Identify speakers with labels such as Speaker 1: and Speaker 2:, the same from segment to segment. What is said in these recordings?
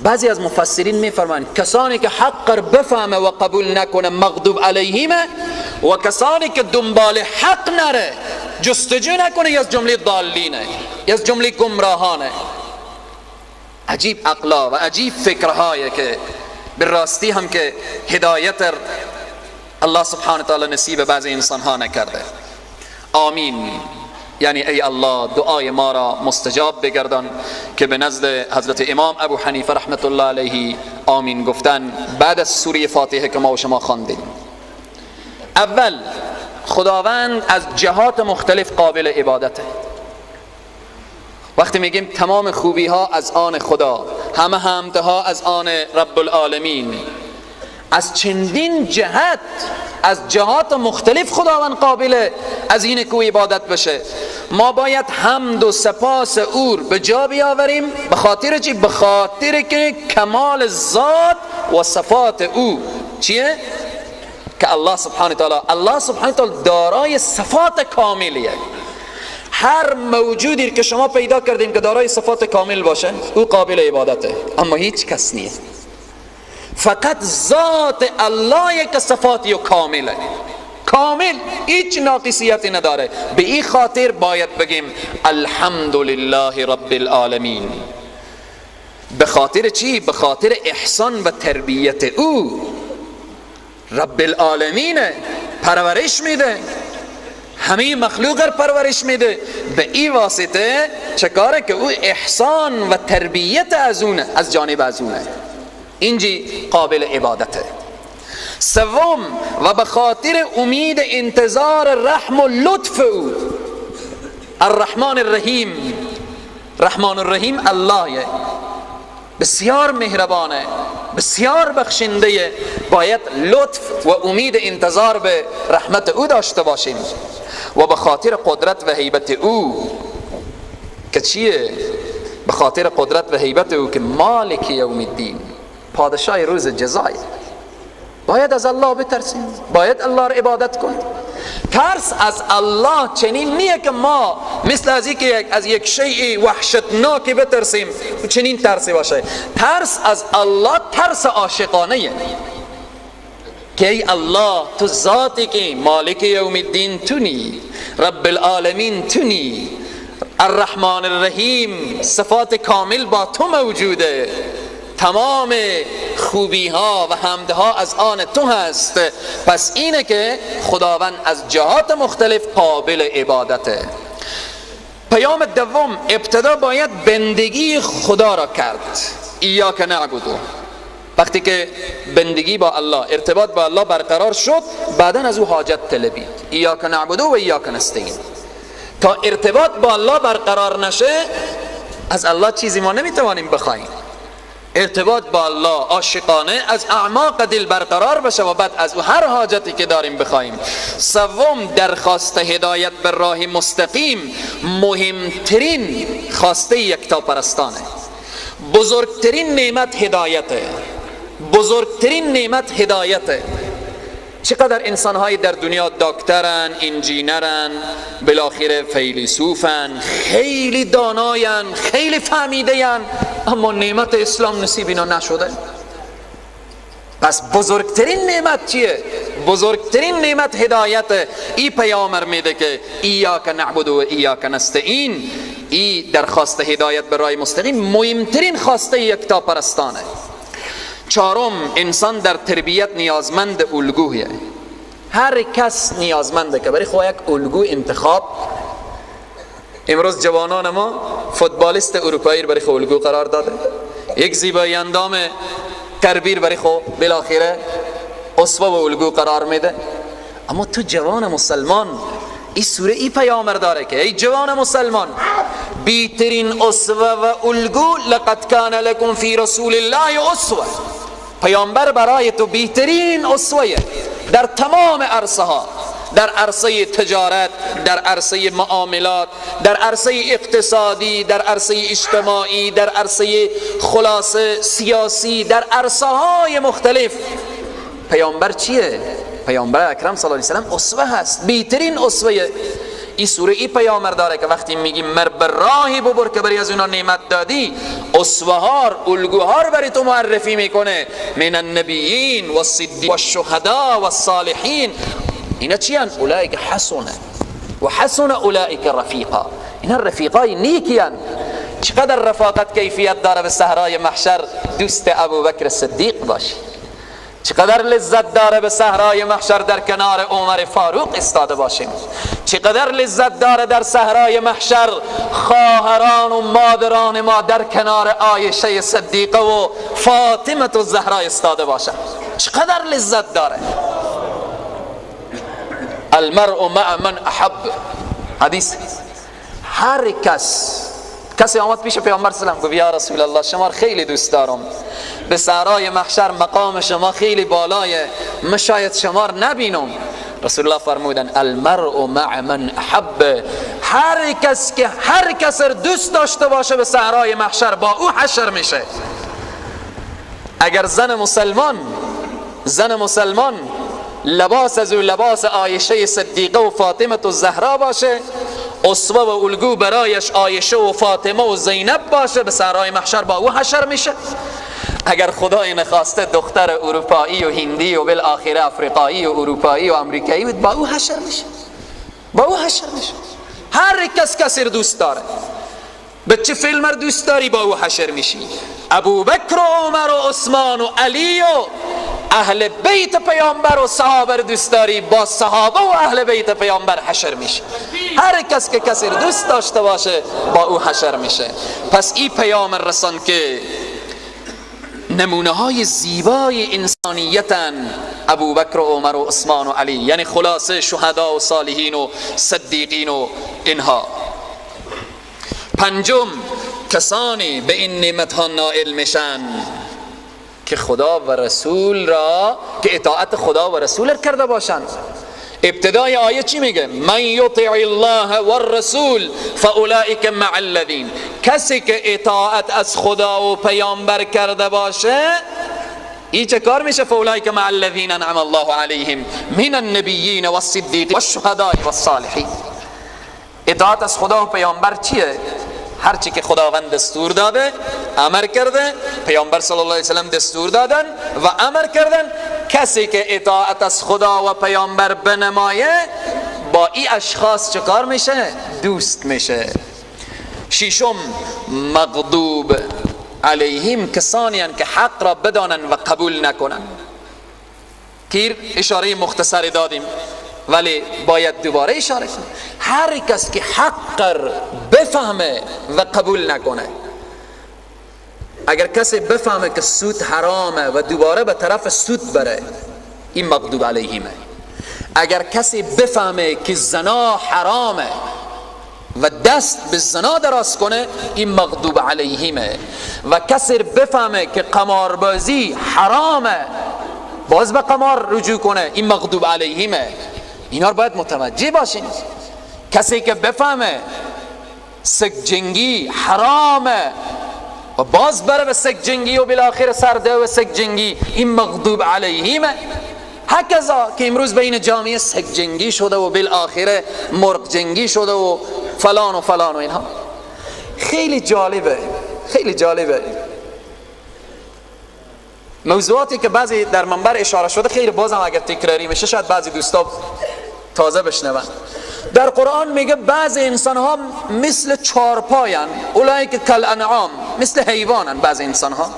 Speaker 1: بعضی از مفسرین میفرمایند کسانی که حق را بفهمه و قبول نکنه مغضوب علیهم، و کسانی که دنبال حق نره، جستجو نکنه، از جمله ضالینه، از جمله گمراهانه. عجیب عقلا و عجیب فکرهایی که به راستی هم که هدایت الله سبحانه تعالی نصیب بعضی انسان ها نکرده. آمین. یعنی ای الله دعای ما را مستجاب بگردان که به نزد حضرت امام ابو حنیفه رحمت الله علیه آمین گفتن بعد از سوره فاتحه که ما و شما خواندیم. اول، خداوند از جهات مختلف قابل عبادته. وقتی میگیم تمام خوبی ها از آن خدا، همه حمدها از آن رب العالمین، از چندین جهت، از جهات مختلف خداوند قابل از این که عبادت بشه. ما باید حمد و سپاس او به جا بیاوریم. به خاطر چی؟ به خاطر که کمال ذات و صفات او چیه؟ که الله سبحانه تعالی، الله سبحانه تعالی دارای صفات کاملیه. هر موجودی که شما پیدا کردین که دارای صفات کامل باشه او قابل عبادته، اما هیچ کس نیست. فقط ذات الله که صفاتی و کامله، کامل، هیچ ناقصیتی نداره. به این خاطر باید بگیم الحمدلله رب العالمین. به خاطر چی؟ به خاطر احسان و تربیت او. رب العالمین پرورش میده، همه مخلوق را پرورش میده. به این واسطه چه کاره که او احسان و تربیت از اونه، از جانب از اونه، اینجی قابل عبادته. سوم، و به خاطر امید انتظار رحم و لطف او، الرحمن الرحیم. رحمان الرحیم الله بسیار مهربانه، بسیار بخشنده، باید لطف و امید انتظار به رحمت او داشته باشیم. و به خاطر قدرت و هیبت او که چیه؟ به خاطر قدرت و هیبت او که مالک یوم الدین، پادشاه روز جزای. باید از الله بترسیم، باید الله را عبادت کنیم. ترس از الله چنین نیه که ما مثل از یک از یک شیء وحشتناکی بترسیم، چنین ترسی باشه. ترس از الله ترس عاشقانه، که ای الله تو ذاتی که مالک یوم الدین تونی، رب العالمین تونی، الرحمن الرحیم، صفات کامل با تو موجوده، تمام خوبی ها و حمدها از آن تو هست. پس اینه که خداوند از جهات مختلف قابل عبادته. پیام دوم، ابتدا باید بندگی خدا را کرد. ایاک نعبد. وقتی که بندگی با الله، ارتباط با الله برقرار شد، بعدا از او حاجت طلبید. ایاک نعبد و ایاک نستعین. تا ارتباط با الله برقرار نشه از الله چیزی ما نمیتوانیم بخوایم. ارتباط با الله عاشقانه از اعماق دل برقرار بشه و بعد از او هر حاجتی که داریم بخوایم. سوم، درخواست هدایت به راه مستقیم مهمترین خواسته یکتاپرستانه. بزرگترین نعمت هدایته، بزرگترین نعمت هدایته. چقدر انسانهای در دنیا دکترن، انجینرن، بالاخره فیلسوفن، خیلی داناین، خیلی فهمیده‌اند، اما نعمت اسلام نصیب اینا نشده. پس بزرگترین نعمت چیه؟ بزرگترین نعمت هدایت. ای پیامر میده که ایاک نعبد و ایاک نستعین. ای درخواست هدایت به راه مستقیم مهمترین خواسته یکتاپرستانه. چهارم، انسان در تربیت نیازمند الگویه. هر کس نیازمنده که برای خود یک الگو انتخاب. امروز جوانان ما فوتبالیست اروپایی برای خود الگو قرار داده، یک زیبایی اندام کربیر برای خود بالاخره اسوه و الگو قرار میده. اما تو جوان مسلمان، این سوره ای پیامر داره که ای جوان مسلمان، بیترین اسوه و الگو لقد کان لکم فی رسول الله اسوه. پیامبر برای تو بیترین اسوه در تمام عرصه ها، در عرصه تجارت، در عرصه معاملات، در عرصه اقتصادی، در عرصه اجتماعی، در عرصه خلاصه سیاسی، در عرصه های مختلف. پیامبر چیه؟ پیامبر اکرم صلی الله علیه و سلم اسوه هست، بیترین اسوه. این سوره ای پیامر داره که وقتی میگی مر به راهی ببر که بری از اونا نعمت دادی، اسوهار، الگوهار برای تو معرفی میکنه. من النبیین و الصدیقین و الشهداء و الصالحین. اینا چی هن؟ اولئک حسنه و حسن اولئک رفیقا. اینا رفیقای نیکی هن. چقدر رفاقت کیفیت داره به صحرای محشر دوست ابوبکر صدیق باشی، چقدر لذت داره به صحرای محشر در کنار عمر فاروق استاده باشیم، چقدر لذت داره در صحرای محشر خواهران و مادران ما در کنار عایشه صدیقه و فاطمه و زهرا استاده باشند. چقدر لذت داره. المرء مع من احب، حدیث. هر کس، کسی آمد پیش پیامبر سلام گفت یا رسول الله شما خیلی دوست دارم، به صحرای محشر مقام شما خیلی بالایه، من شاید شما رو نبینم. رسول الله فرمودن المرء مع من احب، هر کس که هر کس رو دوست داشته باشه به صحرای محشر با او حشر میشه. اگر زن مسلمان لباس از او لباس عایشه صدیقه و فاطمه و زهرا باشه، اسوه و الگو برایش عایشه و فاطمه و زینب باشه، به صحرای محشر با او حشر میشه. اگر خدای نخواسته دختر اروپایی و هندی و بالاخره افریقایی و اروپایی و امریکایی بود، با او حشر میشه، با او حشر میشه. هر کس کسی رو دوست داره، به چه فیلم رو دوست داری با او حشر میشی. ابوبکر و عمر و عثمان و علی و اهل بیت پیامبر و صحابه رو دوست داری، با صحابه و اهل بیت پیامبر حشر میشه. هر کس که کسی رو دوست داشته باشه با او حشر میشه. پس این پیام رسان که نمونه های زیبای انسانیتن ابوبکر و عمر و عثمان و علی، یعنی خلاصه شهدا و صالحین و صدیقین و اینها. پنجم، کسانی به این نعمت ها نائل میشن که خدا و رسول را، که اطاعت خدا و رسول را کرده باشند. ابتدای آیه چی میگه؟ من یطع الله والرسول فاولئک مع الذین. کسی که اطاعت از خدا و پیامبر کرده باشه این چه کار میشه؟ فاولئک مع الذین انعم الله علیهم من النبیین والصدیقین والشهداء والصالحین. اطاعت از خدا و پیامبر چیه؟ هرچی که خداوند دستور داده امر کرده، پیامبر صلی الله علیه وسلم دستور دادن و امر کردن، کسی که اطاعت از خدا و پیامبر بنمایه با این اشخاص چه کار میشه؟ دوست میشه. ششم، مغضوب علیهم، کسانی که حق را بدانن و قبول نکنن. کیر اشاره مختصری دادیم ولی باید دوباره اشاره کنیم. هر کس که حق بفهمه و قبول نکنه، اگر کسی بفهمه که سود حرامه و دوباره به طرف سود بره، این مغضوب علیهمه. اگر کسی بفهمه که زنا حرامه و دست به زنا دراز کنه، این مغضوب علیهمه. و کسی بفهمه که قماربازی حرامه باز به قمار رجوع کنه، این مغضوب علیهمه. اینا رو باید متوجه باشین. کسی که بفهمه سگ جنگی حرامه و باز بره به سگ جنگی و بالاخره سرده و سگ جنگی، این مغضوب علیهمه. هکذا که امروز بین جامعه سگ جنگی شده و بالاخره مرغ جنگی شده و فلان و فلان و اینها. خیلی جالبه، خیلی جالبه موضوعاتی که بعضی در منبر اشاره شده، خیلی بازم اگر تکراری میشه شاید بعضی دوستا تازه بشنون. در قرآن میگه بعضی انسان ها مثل چارپایان، اولئک کالانعام، مثل حیوانن بعضی انسان ها،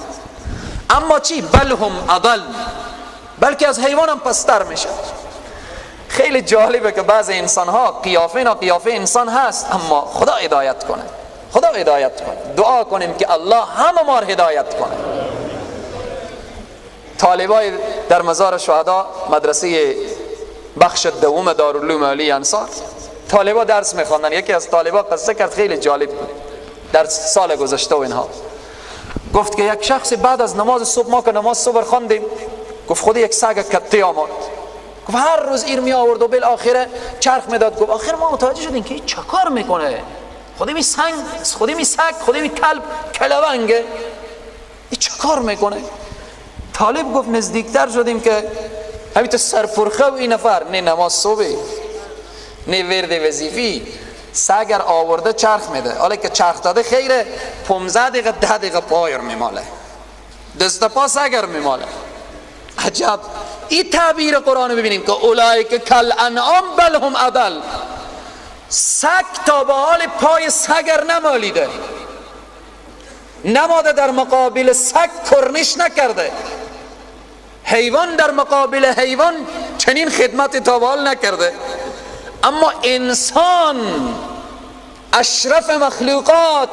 Speaker 1: اما چی؟ بل هم اضل، بلکه از حیوان هم پستر میشه. خیلی جالبه که بعضی انسان ها قیافه نا قیافه انسان هست، اما خدا هدایت کنه، خدا هدایت کنه. دعا کنیم که الله همه ما رو هدایت کنه. طالبای در مزار شهدا، مدرسه بخش دوم دارالعلوم عالی انصار، طالبا درس میخواندن. یکی از طالبا قصه کرد، خیلی جالب بود، در سال گذشته و اینها. گفت که یک شخص بعد از نماز صبح، ما که نماز صبح خواندیم، گفت خود یک سگ کتی آمد، گفت هر روز ایر می آورد و بالاخره چرخ میداد. گفت آخر ما متوجه شدیم که چه کار میکنه، خودی می سنگ، خودی می سگ، خودی می کلب کلونگه، این چه کار میکنه؟ طالب گفت نزدیکتر شدیم که همین تو سرپرخه و این نفر نه نماز صبح، نه ورد وظیفی. سگر آورده چرخ میده، حالا که چرخ داده خیره 15 دقیقه 10 دقیقه پایر میماله، دست پا سگر میماله. عجب. این تعبیر قرآن ببینیم که اولئک کالانعام بل هم اضل. سگ تا به حال پای سگر نمالیده، نماده در مقابل سگ کرنش نکرده، حیوان در مقابل حیوان چنین خدمت تا به حال نکرده. اما انسان اشرف مخلوقات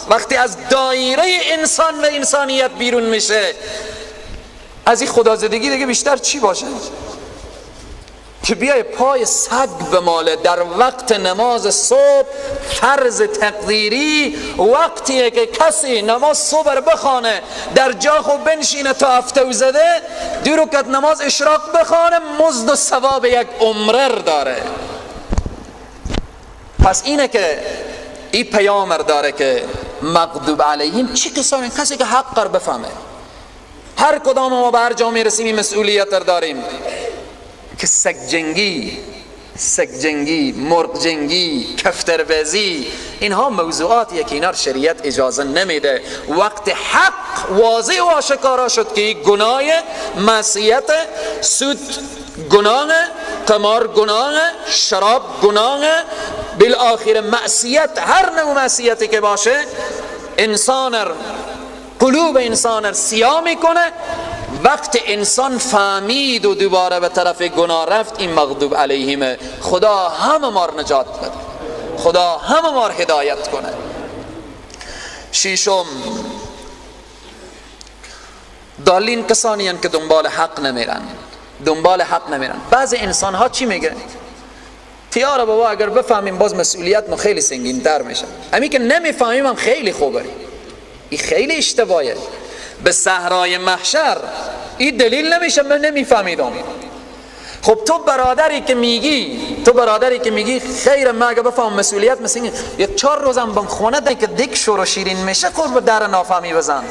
Speaker 1: وقتی از دایره انسان و انسانیت بیرون میشه، از این خدازدگی دیگه بیشتر چی باشه که بیای پای سگ بماله در وقت نماز صبح، فرض تقدیری، وقتیه که کسی نماز صبح بخوانه در جا خود بنشینه تا هفته زده، 2 رکعت نماز اشراق بخوانه، مزد و ثواب یک عمره داره. پس اینه که این پیامر داره که مغضوب علیهم چی کسانی؟ کسی که حق رو بفهمه. هر کدام ما به هر جا میرسیم این مسئولیت رو داریم که سگ جنگی، مرغ جنگی، کفتربازی، اینها موضوعاتیه که اینا رو شریعت اجازه نمیده. وقت حق واضح و آشکارا شد که گناه معصیت، سود گناه، قمار گناه، شراب گناه، بالآخر معصیت، هر نوع معصیتی که باشه انسان قلوب انسان رو سیاه میکنه. وقت انسان فهمید و دوباره به طرف گناه رفت، این مغضوب علیهمه. خدا همه ما رو نجات بده، خدا همه ما رو هدایت کنه. ششم، دالین کسانی هستند که دنبال حق نمیرن، دنبال حق نمیرن. بعض انسان ها چی میگه؟ تیاره بابا اگر بفهمیم باز مسئولیت ما خیلی سنگین تر میشه، همین که نمیفهمیم هم خیلی خوبه. این خیلی اشتباهه. به صحرای محشر این دلیل نمیشه من نمیفهمیدم. خب تو برادری که میگی، خیر من اگه بفهم مسئولیت مثل یک 4 روزم بم خونه ده که دک شور و شیرین میشه، خب به در نافهمی بزن.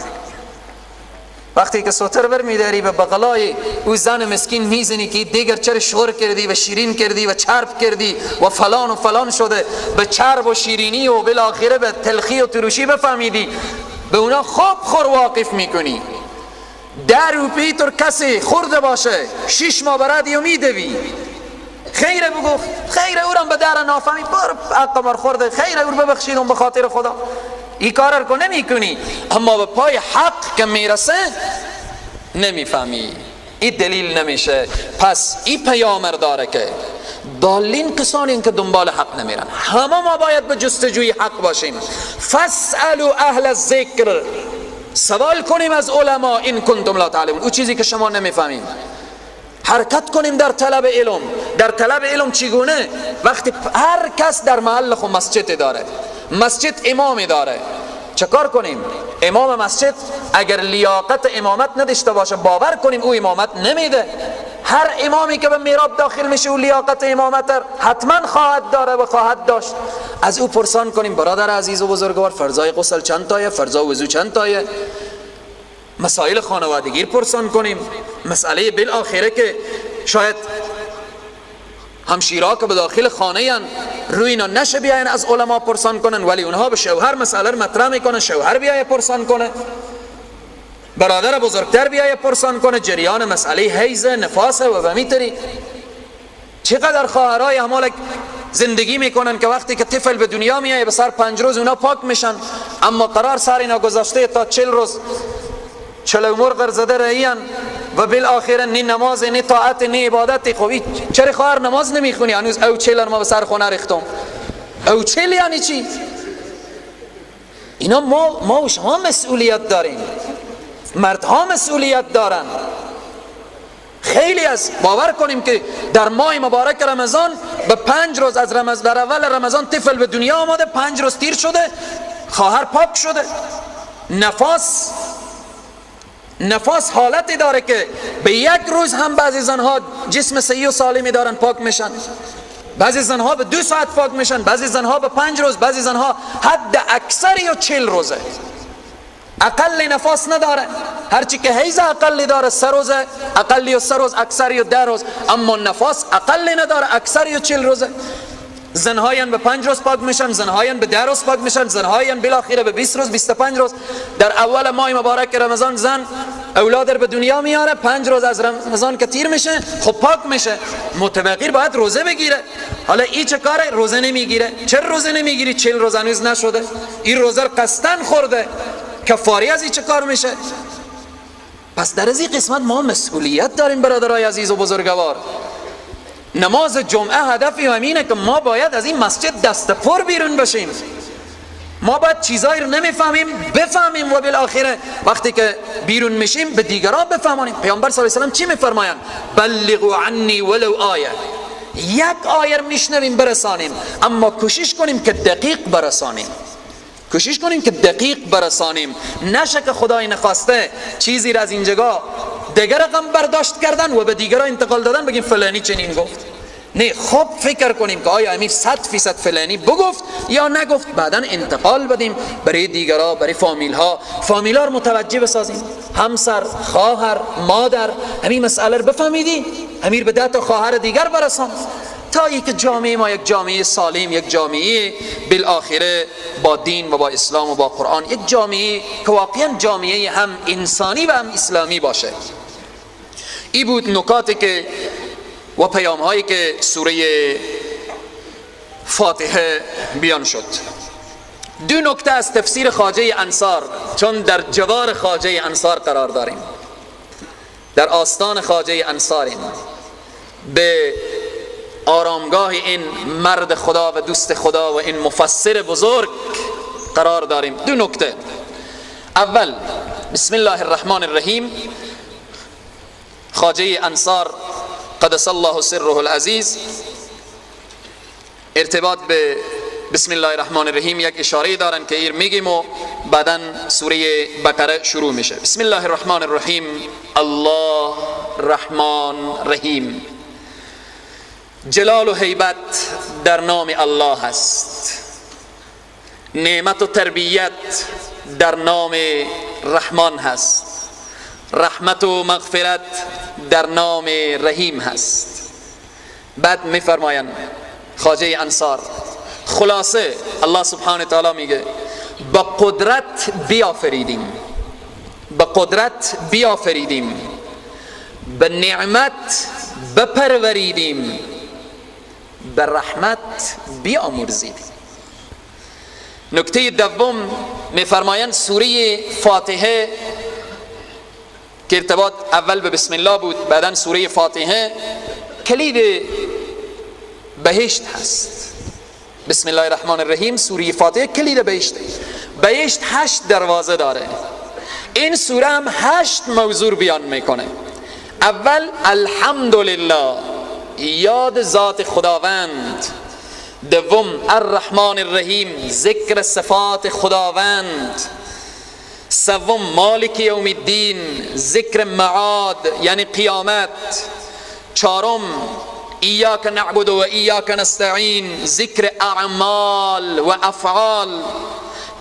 Speaker 1: وقتی که سوتر بر میداری به بغلای او زن مسکین میزنی که دیگر چرا شور کردی و شیرین کردی و چرب کردی و فلان و فلان شده، به چرب و شیرینی و بالاخره به تلخی و تروشی بفهمیدی، به اونا خوب خور واقف میکنی. در و پیتر کسی خورده باشه 6 ماه برادی و میدوی، خیره بگو خیره اورم به در نافهمی بر حق خورده، خیره اور ببخشیدم به خاطر خدا. این کار رو نمی کنی، اما به پای حق که میرسه نمیفهمی، این دلیل نمیشه. پس این پیامر داره که دالین کسانی که دنبال حق نمیرن. همه ما باید به جستجوی حق باشیم. فاسألوا اهل الذکر، سوال کنیم از علما، این کنتم لا تعلمون، او چیزی که شما نمیفهمیم. حرکت کنیم در طلب علم. در طلب علم چگونه؟ وقتی هر کس در محل خود مسجد داره، مسجد امامی داره، چه کار کنیم؟ امام مسجد اگر لیاقت امامت نداشته باشه، باور کنیم او امامت نمیده. هر امامی که به میراب داخل میشه او لیاقت امامت حتما خواهد داره و خواهد داشت. از او پرسان کنیم برادر عزیز و بزرگوار، فرضای غسل چند تایه، فرضای وضو چند تایه، مسائل خانوادگی پرسان کنیم، مسئله بالآخره که شاید همشیرا که به داخل خانه هن روی اینا نشه بیاین از علما پرسان کنن، ولی اونها به شوهر مسئله رو مطرح میکنن، شوهر بیای پرسان کنه، برادر بزرگتر بیای پرسان کنه، جریان مسئله حیض، نفاس و بمیتری. چقدر خواهرای همالک زندگی میکنن که وقتی که طفل به دنیا میایه به سر 5 روز اونا پاک میشن، اما قرار سر اینا گذاشته تا 40 روز چلو مرغ زده رهیان و بالآخره نی نماز نی طاعت نی عبادت. خب چرا خواهر نماز نمیخونی؟ هنوز او 40 ما به سر خونه ریختم. او 40 یعنی چی؟ اینا ما و شما مسئولیت داریم، مردها مسئولیت دارن. خیلی از باور کنیم که در ماه مبارک رمضان به 5 روز از رمضان، در اول رمضان طفل به دنیا آمده، 5 روز تیر شده، خواهر پاک شده. نفاس حالتی داره که به 1 روز هم بعضی زنها جسم صحیح و سالمی دارن پاک میشن، بعضی زنها به 2 ساعت پاک میشن، بعضی زنها به 5 روز، بعضی زنها حد اکثر یا 40 روزه، اقل نفاس نداره. هرچی که حیض اقلی داره 3 روزه، اقلی و 3 روز، اکثر یا 10 روز، اما نفاس اقل نداره، اکثر یا 40 روزه. زنهاین به 5 روز پاک میشن، زنهاین به 10 روز پاک میشن، زنهاین بالاخره به 20 روز، 25 روز. در اول ماه مبارک رمضان زن اولاد به دنیا میاره، 5 روز از رمضان که تیر میشه خب پاک میشه، متبقی باید روزه بگیره. حالا این چه کاره؟ روزه نمیگیره. چرا روزه نمیگیری؟ 40 روز هنوز نشده، این روزه قصدن خورده، کفاری از این چه کار میشه؟ پس در از این قسمت ما مسئولیت داریم برادرای عزیز و بزرگوار. نماز جمعه هدفی همینه که ما باید از این مسجد دست پر بیرون بشیم. ما باید چیزایی رو نمیفهمیم بفهمیم و بالاخره وقتی که بیرون میشیم به دیگران بفهمانیم. پیامبر صلی الله علیه و سلم چی میفرمایند؟ بلغوا عنی ولو آیه. یک آیه میشنویم برسانیم، اما کوشش کنیم که دقیق برسانیم، کوشش کنیم که دقیق برسانیم. نشه که خدای نخواسته چیزی را از اینجا دیگر رقم برداشت کردن و به دیگران انتقال دادن، بگیم فلانی چنین گفت. نه، خب فکر کنیم که آیا امیر 100% فلانی بگفت یا نگفت، بعدا انتقال بدیم برای دیگران، برای فامیل ها. فامیل ها رو متوجه بسازیم، همسر، خواهر، مادر، همین مسئله رو بفهمیدی امیر به 10 تا خواهر دیگر برسان، تا یک جامعه ما یک جامعه سالم، یک جامعه بالاخره با دین و با اسلام و با قرآن، یک جامعه که واقعا جامعه هم انسانی و هم اسلامی باشه. ای بود نکاتی که و پیام هایی که سوره فاتحه بیان شد. دو نکته از تفسیر خواجه انصار، چون در جوار خواجه انصار قرار داریم، در آستان خواجه انصاریم، به آرامگاه این مرد خدا و دوست خدا و این مفسر بزرگ قرار داریم. دو نکته. اول، بسم الله الرحمن الرحیم. خواجه انصار قدس الله سره العزیز ارتباط به بسم الله الرحمن الرحیم یک اشاره دارن که ایر میگیم و بعدا سوره بقره شروع میشه. بسم الله الرحمن الرحیم، الله رحمان رحیم. جلال و هیبت در نام الله است، نعمت و تربیت در نام رحمان هست، رحمت و مغفرت در نام رحیم هست. بعد میفرمایند خواجه انصار، خلاصه الله سبحانه تعالی میگه با قدرت بیافریدیم، با قدرت بیافریدیم، به نعمت بپروریدیم، به رحمت بیامرزیدیم. نکته دوم میفرمایند سوره فاتحه که ارتباط اول به بسم الله بود، بعدا سوره فاتحه کلید بهشت هست. بسم الله الرحمن الرحیم، سوره فاتحه کلید بهشت. بهشت 8 دروازه داره. این سوره هم 8 موضوع بیان میکنه. اول الحمدلله، یاد ذات خداوند. دوم الرحمن الرحیم، ذکر صفات خداوند. سوم مالک یوم الدین، ذکر معاد یعنی قیامت. چهارم ایاک نعبد و ایاک نستعین، ذکر اعمال و افعال.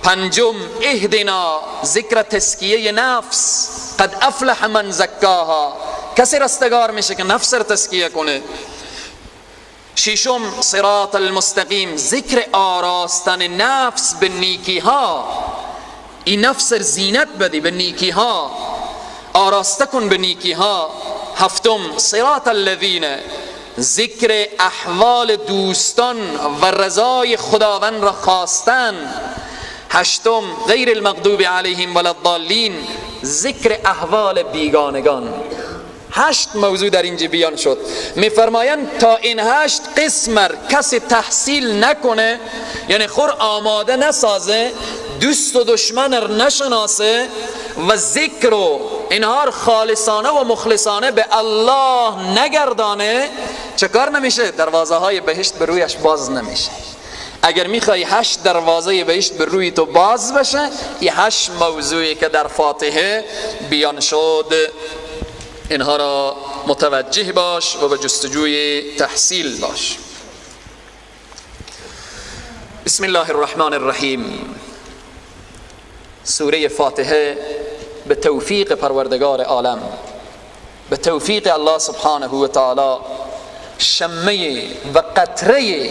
Speaker 1: پنجم اهدنا، ذکر تزکیه نفس، قد افلح من زکاها، کسی رستگار میشه که نفس را تزکیه کنه. ششم صراط المستقیم، ذکر آراستن نفس به نیکی ها، این نفس زینت بدی به نیکی ها، آراسته کن به نیکی ها. هفتم صراط الذین، ذکر احوال دوستان و رضای خداوند را خواستن. هشتم غیر المغضوب علیهم ولا الضالین، ذکر احوال بیگانگان. 8 موضوع در اینجا بیان شد. میفرمایند تا این 8 قسم کسی تحصیل نکنه، یعنی خور آماده نسازه، دوست و دشمن را نشناسه و ذکر و اینها رو خالصانه و مخلصانه به الله نگردانه، چه کار نمیشه؟ دروازه های بهشت به رویش باز نمیشه. اگر میخوای 8 دروازه بهشت به روی تو باز بشه، این 8 موضوعی که در فاتحه بیان شد اینها را متوجه باش و به جستجوی تحصیل باش. بسم الله الرحمن الرحیم. سوره فاتحه به توفیق پروردگار عالم، به توفیق الله سبحانه و تعالی، شمه و قطره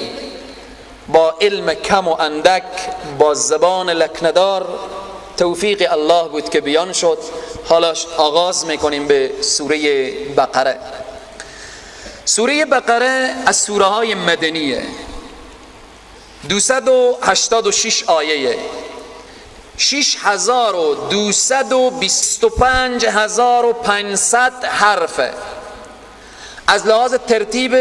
Speaker 1: با علم کم و اندک، با زبان لکندار، توفیق الله بود که بیان شد. حالا آغاز میکنیم به سوره بقره. سوره بقره از سوره های مدنیه، 286 آیه، 6225,500 حرفه. از لحاظ ترتیب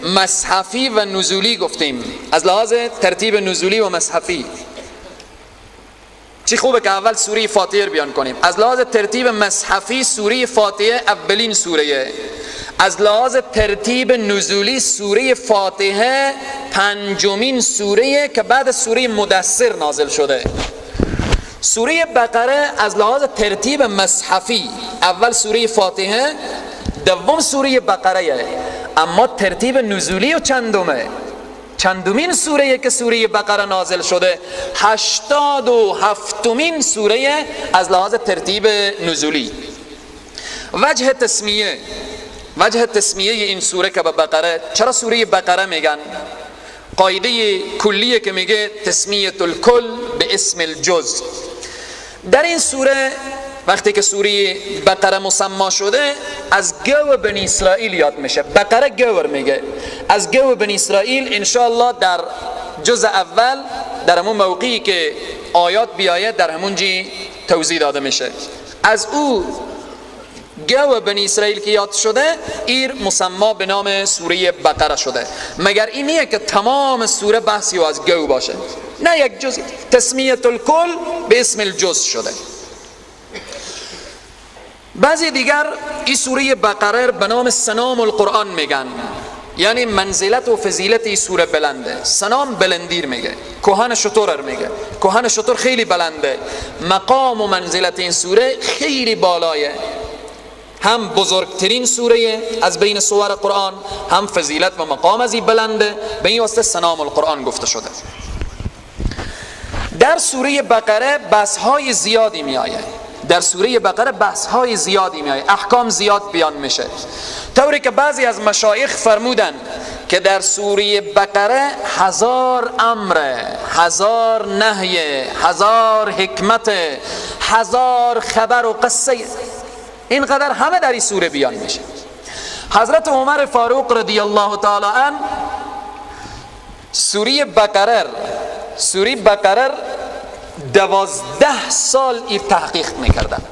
Speaker 1: مصحفی و نزولی گفتیم، از لحاظ ترتیب نزولی و مصحفی چی خوبه که اول سوره فاتحه رو بیان کنیم. از لحاظ ترتیب مصحفی سوره فاتحه اولین سوره، از لحاظ ترتیب نزولی سوره فاتحه پنجمین سوره که بعد سوره مدثر نازل شده. سوره بقره از لحاظ ترتیب مصحفی اول سوره فاتحه، دوم سوره بقره، اما ترتیب نزولی و چندمه؟ چندمین سوره که سوره بقره نازل شده؟ 87مین سوره از لحاظ ترتیب نزولی. وجه تسمیه، وجه تسمیه این سوره که به بقره، چرا سوره بقره میگن؟ قاعده کلیه که میگه تسمیه الکل به اسم الجزء. در این سوره وقتی که سوره بقره مسما شده از گو بنی اسرائیل یاد میشه. بقره گور میگه، از گو بنی اسرائیل. انشاءالله در جزء اول در همون موقعی که آیات بیاید در همون جی توضیح داده میشه. از او گو بنی اسرائیل که یاد شده، ایر مسما به نام سوره بقره شده. مگر این نیه که تمام سوره بحثی و از گو باشه؟ نه، یک جزء، تسمیه الکل به اسم الجزء شده. بعضی دیگر این سوره بقره به نام سنام القرآن میگن، یعنی منزلت و فضیلت این سوره بلنده. سنام بلندیر میگه، کهن شتر میگه، کهن شتر خیلی بلنده. مقام و منزلت این سوره خیلی بالایه، هم بزرگترین سوره از بین سور قرآن، هم فضیلت و مقام از این بلنده. به این واسطه سنام القرآن گفته شده. در سوره بقره بحث های زیادی میآید، در سوره بقره بحث های زیادی میآید، احکام زیاد بیان میشه. طوری که بعضی از مشایخ فرمودن که در سوره بقره 1000 امر، 1000 نهی، 1000 حکمت، 1000 خبر و قصه، اینقدر همه در این سوره بیان میشه. حضرت عمر فاروق رضی الله تعالی عنه سوره بقره، سوره بقره 12 سال این تحقیق میکردن.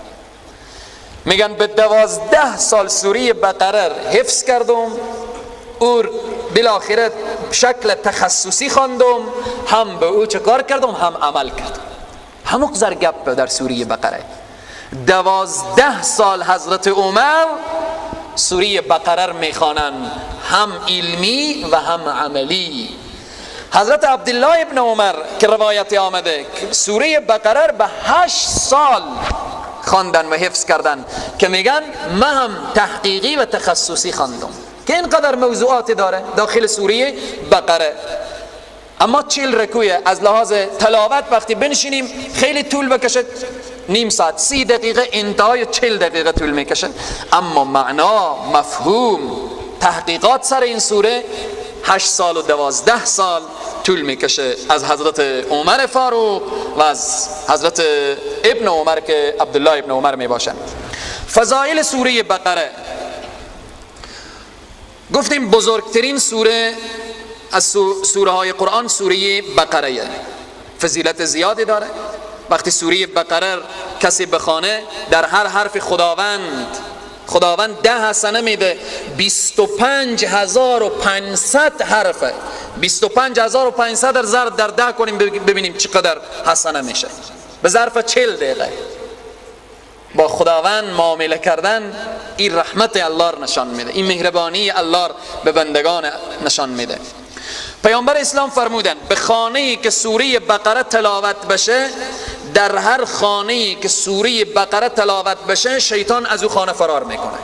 Speaker 1: میگن به 12 سال سوره بقره حفظ کردم، اور بالاخره شکل تخصصی خواندم، هم به او چه کار کردم، هم عمل کردم. همون قدر گپ در سوره بقره. 12 سال حضرت عمر سوره بقره میخوانن، هم علمی و هم عملی. حضرت عبدالله ابن عمر که روایت آمده سوره بقره به 8 سال خواندن و حفظ کردن، که میگن من هم تحقیقی و تخصصی خواندم، که اینقدر موضوعات داره داخل سوره بقره. اما 40 رکوعه از لحاظ تلاوت وقتی بنشینیم خیلی طول بکشه، نیم ساعت 30 دقیقه، انتهای 40 دقیقه طول میکشه. اما معنا، مفهوم، تحقیقات سر این سوره 8 سال و 12 سال طول میکشه، از حضرت عمر فاروق و از حضرت ابن عمر که عبدالله ابن عمر میباشن. فضائل سوره بقره، گفتیم بزرگترین سوره از سوره های قرآن سوره بقره، فضیلت زیادی داره. وقتی سوره بقره کسی بخوانه در هر حرف خداوند 10 حسنه میده. 25500 حرفه، 25500 ضرب در 10 کنیم ببینیم چقدر حسنه میشه به ظرف 40 دقیقه. با خداوند معامله کردن این رحمت الله رو نشان میده، این مهربانی الله رو به بندگان نشان میده. پیامبر اسلام فرمودن به خانه‌ای که سوره بقره تلاوت بشه، در هر خانه‌ای که سوره بقره تلاوت بشه شیطان از او خانه فرار میکنه.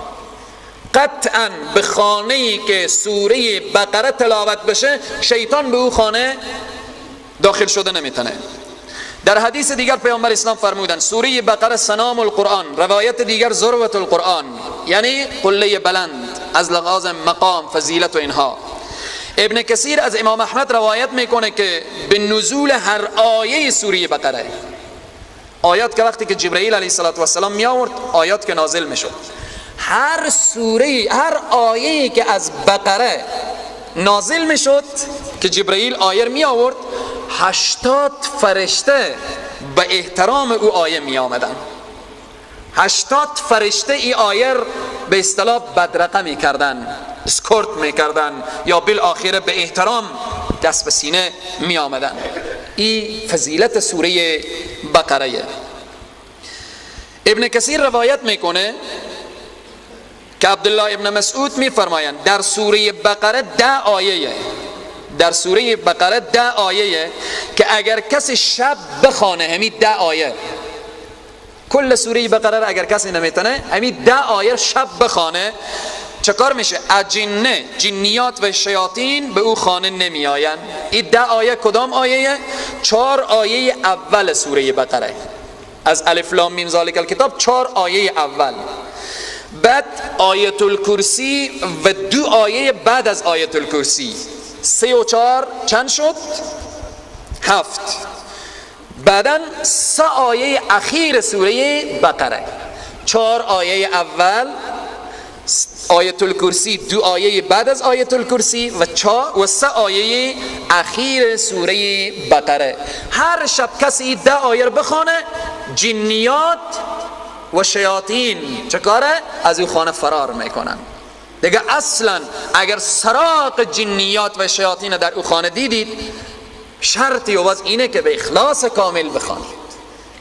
Speaker 1: قطعا به خانه‌ای که سوره بقره تلاوت بشه شیطان به او خانه داخل شده نمیتونه. در حدیث دیگر پیامبر اسلام فرمودن سوره بقره سنام القرآن، روایت دیگر ذروة القرآن، یعنی قله بلند از لحاظ مقام، فضیلت و اینها. ابن کثیر از امام احمد روایت میکنه که به نزول هر آیه سوره بقره، آیات که وقتی که جبرئیل علیه السلام می آورد، آیات که نازل میشد، هر سوره، هر آیه که از بقره نازل میشد که جبرئیل آیه می آورد، 80 فرشته به احترام او آیه می آمدن. 80 فرشته ای آیه به اصطلاح بدرقه می کردن، اسکورت می کردن، یا بالآخره به احترام دست به سینه می آمدن. ای فضیلت سوره بقره. ابن کثیر روایت میکنه که عبدالله ابن مسعود میفرمایند در سوره بقره 10 آیه، در سوره بقره 10 آیه که اگر کسی شب بخوانه همین 10 آیه، کل سوره بقره را اگر کسی نمیتونه همین 10 آیه شب بخوانه، چه کار میشه؟ اجنه، جنیات و شیاطین به او خانه نمی آیند. این 10 آیه کدام آیه؟ 4 آیه اول سوره بقره، از الف لام میم ذالک الکتاب 4 آیه اول، بعد آیت الکرسی و 2 آیه بعد از آیت الکرسی، 3 و 4 چند شد؟ 7. بعداً 3 آیه اخیر سوره بقره، 4 آیه اول، آیت الکرسی، 2 آیه بعد از آیت الکرسی و 3 آیه اخیر سوره بقره. هر شب کسی 10 آیه رو بخوانه، جنیات و شیاطین چه کاره؟ از او خانه فرار میکنن دیگه. اصلا اگر سراغ جنیات و شیاطین در او خانه دیدید، شرطی و باز اینه که به اخلاص کامل بخوانید.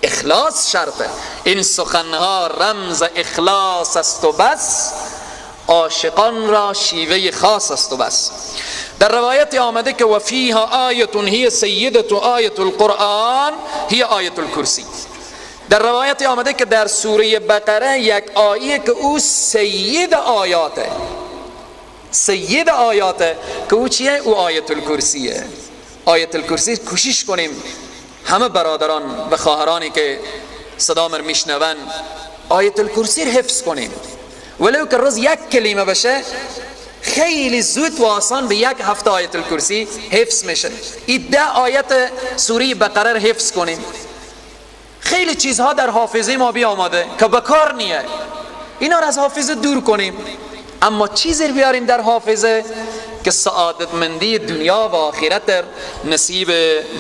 Speaker 1: اخلاص شرطه. این سخنها رمز اخلاص است و بس، عاشقان را شیوه خاص است و بس. در روایت آمده که و فیها آیت هی سیدت آیت القرآن هی آیت الکرسی. در روایت آمده که در سوره بقره یک آیه که او سید آیاته، سید آیاته که او چیه؟ او آیت الکرسیه. آیت الکرسی کوشش کنیم همه برادران و خواهرانی که صدامر میشنون آیت الکرسی رو حفظ کنیم، ولو که روز یک کلمه بشه خیلی زود و آسان به یک هفته آیت الکرسی حفظ میشه. این 10 آیت سوره بقره رو حفظ کنیم. خیلی چیزها در حافظه ما بیامده که بکار نیه، اینا رو از حافظه دور کنیم، اما چیزی رو بیاریم در حافظه که سعادتمندی دنیا و آخرت نصیب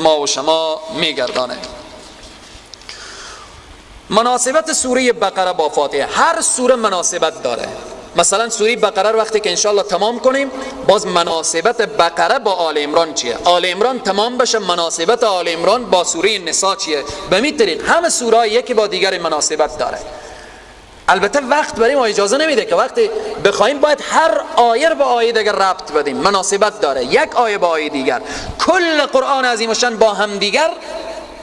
Speaker 1: ما و شما میگردانه. مناسبت سوره بقره با فاتحه، هر سوره مناسبت داره. مثلا سوره بقره رو وقتی که انشالله تمام کنیم، باز مناسبت بقره با آل عمران چیه؟ آل عمران تمام بشه، مناسبت آل عمران با سوره نساء چیه؟ به می طریق همه سوره یکی با دیگر مناسبت داره. البته وقت برای ما اجازه نمیده که وقتی بخوایم باید هر آیه رو با آیه دیگر ربط بدیم، مناسبت داره یک آیه با آیه دیگر. کل قرآن عظیم الشان با هم دیگر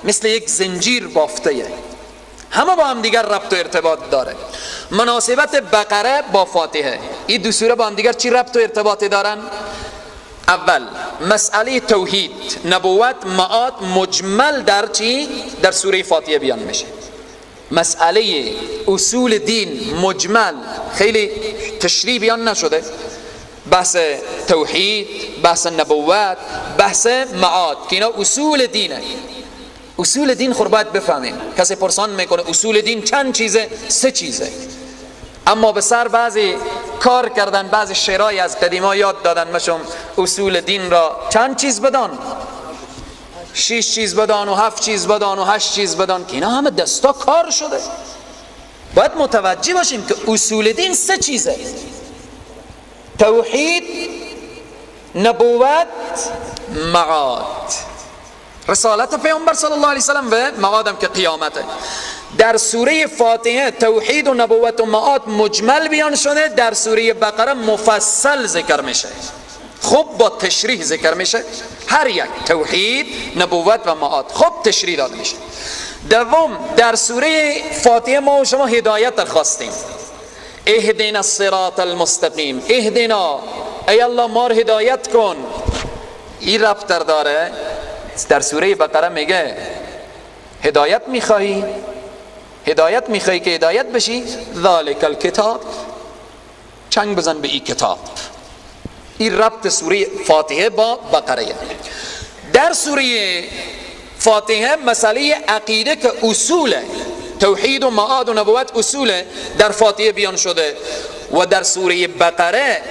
Speaker 1: مثل یک زنجیر بافته، همه با هم دیگر ربط و ارتباط داره. مناسبت بقره با فاتحه، این دو سوره با هم دیگر چی ربط و ارتباطی دارن؟ اول مسئله توحید، نبوت، معاد مجمل در چی؟ در سوره فاتحه بیان میشه. مسئله اصول دین مجمل، خیلی تشریح بیان نشده. بحث توحید، بحث نبوت، بحث معاد که اینا اصول دینه. اصول دین خور باید بفهمیم. کسی پرسان میکنه اصول دین چند چیزه؟ 3 چیزه. اما به سر بعضی کار کردن، بعضی شعرهای از قدیما یاد دادن مشم اصول دین را چند چیز بدان؟ 6 چیز بدان و 7 چیز بدان و 8 چیز بدان، که اینا همه دستا کار شده. باید متوجه باشیم که اصول دین 3 چیزه: توحید، نبوت، معاد. رسالت پیامبر صلی الله علیه وسلم و معادم که قیامته. در سوره فاتحه توحید و نبوت و معاد مجمل بیان شده، در سوره بقره مفصل ذکر میشه، خب با تشریح ذکر میشه. هر یک توحید، نبوت و معاد خب تشریح داده میشه. دوم، در سوره فاتحه ما و شما هدایت خواستیم، اهدنا الصراط المستقیم، اهدنا، ای الله ما رو هدایت کن. این ربط داره. در سوره بقره میگه هدایت میخوایی؟ هدایت میخوایی که هدایت بشی؟ ذالک الکتاب، چنگ بزن به این کتاب. این ربط سوره فاتحه با بقره. در سوره فاتحه مسئله عقیده که اصول توحید و معاد و نبوت اصول در فاتحه بیان شده، و در سوره بقره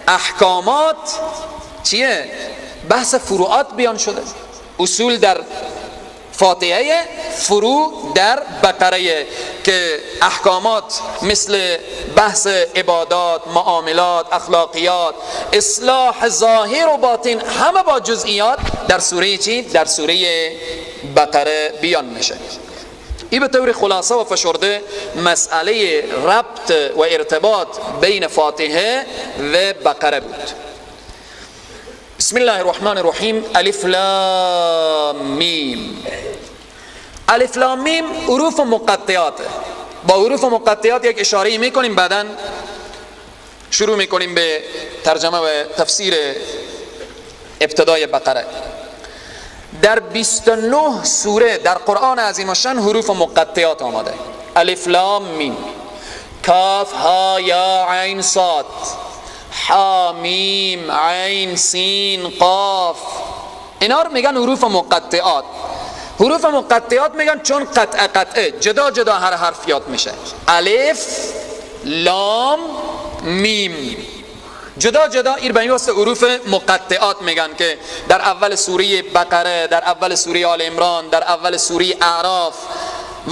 Speaker 1: احکامات چیه؟ بحث فروعات بیان شده. اصول در فاتحه، فروع در بقره، که احکامات مثل بحث عبادات، معاملات، اخلاقیات، اصلاح ظاهر و باطن، همه با جزئیات در سوره چی؟ در سوره بقره بیان میشه. این به طور خلاصه و فشرده مسئله ربط و ارتباط بین فاتحه و بقره بود. بسم الله الرحمن الرحیم. الف لام میم. الف لام میم حروف مقطعات. با حروف مقطعات یک اشاره میکنیم، بعدا شروع میکنیم به ترجمه و تفسیر ابتدای بقره. در 29 سوره در قرآن عظیم الشان حروف مقطعات آمده. الف لام میم، کاف ها یا عین صاد، حا میم عین سین قاف، اینا رو میگن حروف مقطعات. حروف مقطعات میگن چون قطعه قطعه جدا جدا هر حرف یاد میشه. الف لام میم جدا جدا، این به این واسطه حروف مقطعات میگن که در اول سوره بقره، در اول سوره آل عمران، در اول سوره اعراف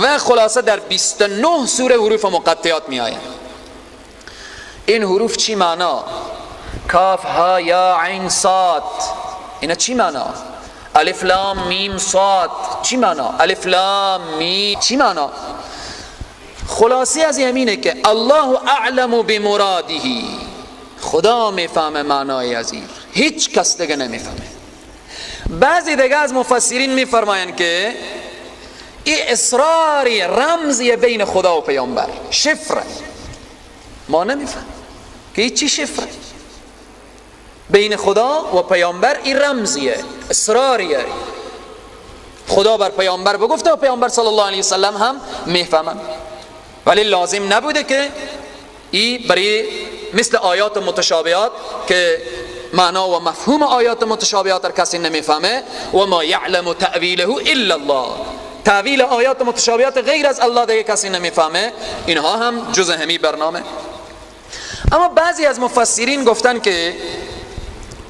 Speaker 1: و خلاصه در 29 سوره حروف مقطعات میآید. این حروف چی معنا؟ کاف ها یا عین صاد، اینا چی معنا؟ الف لام میم صاد چی معنا؟ الف لام میم چی معنا؟ خلاصی از همینه که الله اعلم بمراده، خدا میفهمه معنای از این، هیچ کس دیگه نمیفهمه. بعضی دیگه از مفسرین میفرمایند که این اسراری رمزی بین خدا و پیامبر، شفره، ما نمیفهم که این چی شفره بین خدا و پیامبر، این رمزیه، اسراریه، خدا بر پیامبر بگفته و پیامبر صلی الله علیه وسلم هم میفهمن، ولی لازم نبوده که این برای مثل آیات متشابهات که معنا و مفهوم آیات متشابهات در کسی نمیفهمه، و ما یعلم تأویله الا الله، تأویل آیات متشابهات غیر از الله دیگه کسی نمیفهمه، اینها هم جز همی برنامه. اما بعضی از مفسرین گفتن که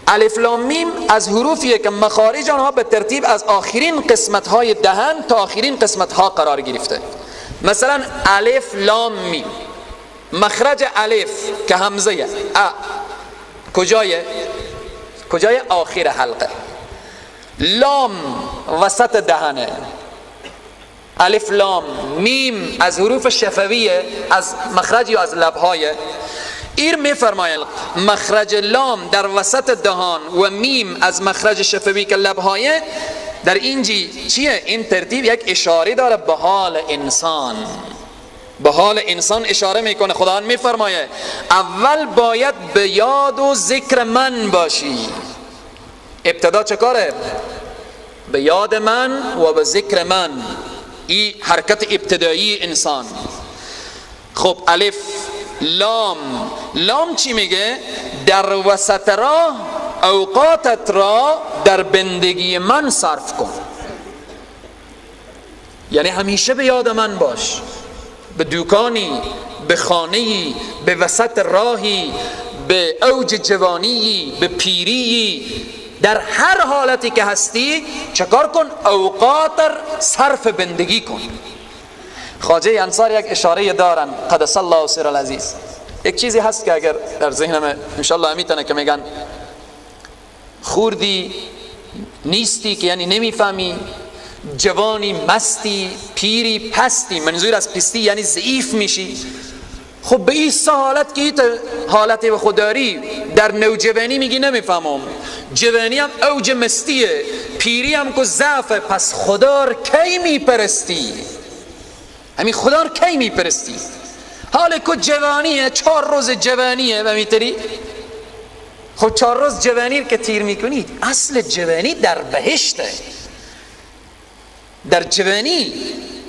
Speaker 1: الف لام میم از حروفیه که مخارج آنها به ترتیب از آخرین قسمت های دهن تا آخرین قسمت ها قرار گرفته. مثلا الف لام میم، مخرج الف که همزه ا کجایه؟ کجای؟ آخر حلقه. لام وسط دهنه. الف لام میم از حروف شفویه، از مخرج یا از لبهای. ایر میفرماید مخرج لام در وسط دهان و میم از مخرج شفوی که لبهای، در اینجی چیه؟ این ترتیب یک اشاره داره به حال انسان، به حال انسان اشاره میکنه. خداوند میفرمایه اول باید به یاد و ذکر من باشی. ابتدا چه کاره؟ به یاد من و به ذکر من. این حرکت ابتدایی انسان. خب الف لام، لام چی میگه؟ در وسط راه اوقاتت را در بندگی من صرف کن، یعنی همیشه به یاد من باش، به دوکانی، به خانه‌ای، به وسط راهی، به اوج جوانی، به پیری، در هر حالتی که هستی چکار کن؟ اوقات صرف بندگی کن. خواجه انصار یک اشاره دارن، قدس الله سر العزیز، یک چیزی هست که اگر در ذهنم انشالله میتونه که میگن خوردی نیستی که یعنی نمیفهمی، جوانی مستی، پیری پستی، منظور از پستی یعنی ضعیف میشی. خب به این سه حالت که این حالت به خود داری، در نوجوانی میگی نمیفهمم، جوانی هم اوج مستیه، پیری هم که ضعفه، پس خدا رو کی میپرستی؟ همین خدا رو کی میپرستی؟ حال که جوانیه، 4 روز جوانیه و میتری، خب 4 روز جوانی که تیر میکنید، اصل جوانی در بهشته، در جوانی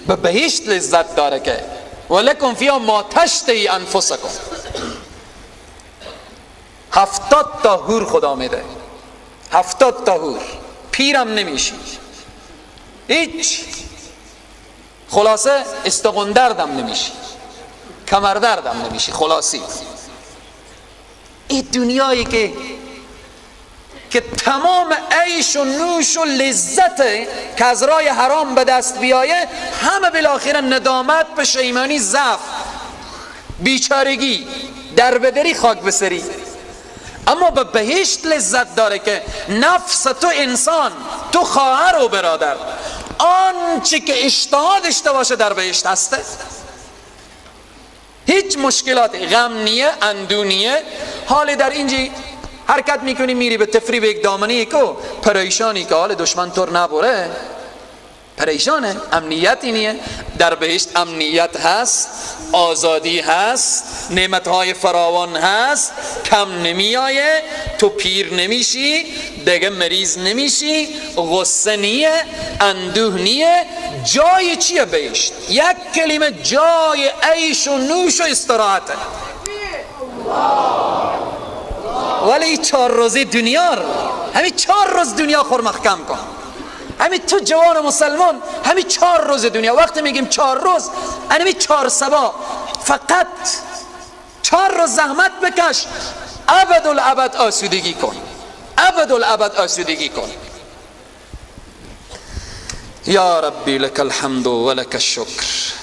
Speaker 1: به بهشت لذت داره که ولکم فیها ما تشتهی انفسکم. 70 تا حور خدا میده، 70 تا حور، پیرم نمیشی، هیچ، خلاصه استقون دردم نمیشی، کمر دردم نمیشی، خلاصی. این دنیایی که تمام عیش و نوش و لذت که از رای حرام به دست بیایه، همه بالاخره ندامت، پشیمانی، ضعف، بیچارگی، در بدری، خاک بسری. اما به بهشت لذت داره که نفس تو انسان، تو خواهر و برادر، آنچه که اشتها داشته باشه در بهشت هسته. هیچ مشکلات، غم نیه، اندو نیه. حال در اینجی حرکت میکنی، میری به تفریح، به یک دامنه که پریشانی که حال دشمن تور نبره، پریشانه، امنیتی نیه. در بهشت امنیت هست، آزادی هست، نعمتهای فراوان هست، کم نمیایه، تو پیر نمیشی، دیگه مریض نمیشی، غصه نیه، اندوه نیه. جای چیه بهشت؟ یک کلمه، جای عیش و نوش و استراحته. ولی 4 روزی دنیا رو، همین 4 روز دنیا خور محکم کن. همین تو جوان مسلمان، همین 4 روز دنیا. وقتی میگیم 4 روز، همین 4 سبا، فقط 4 روز زحمت بکش، ابد الابد آسودگی کن، ابد الابد آسودگی کن. یا ربی لک الحمد و لک الشکر.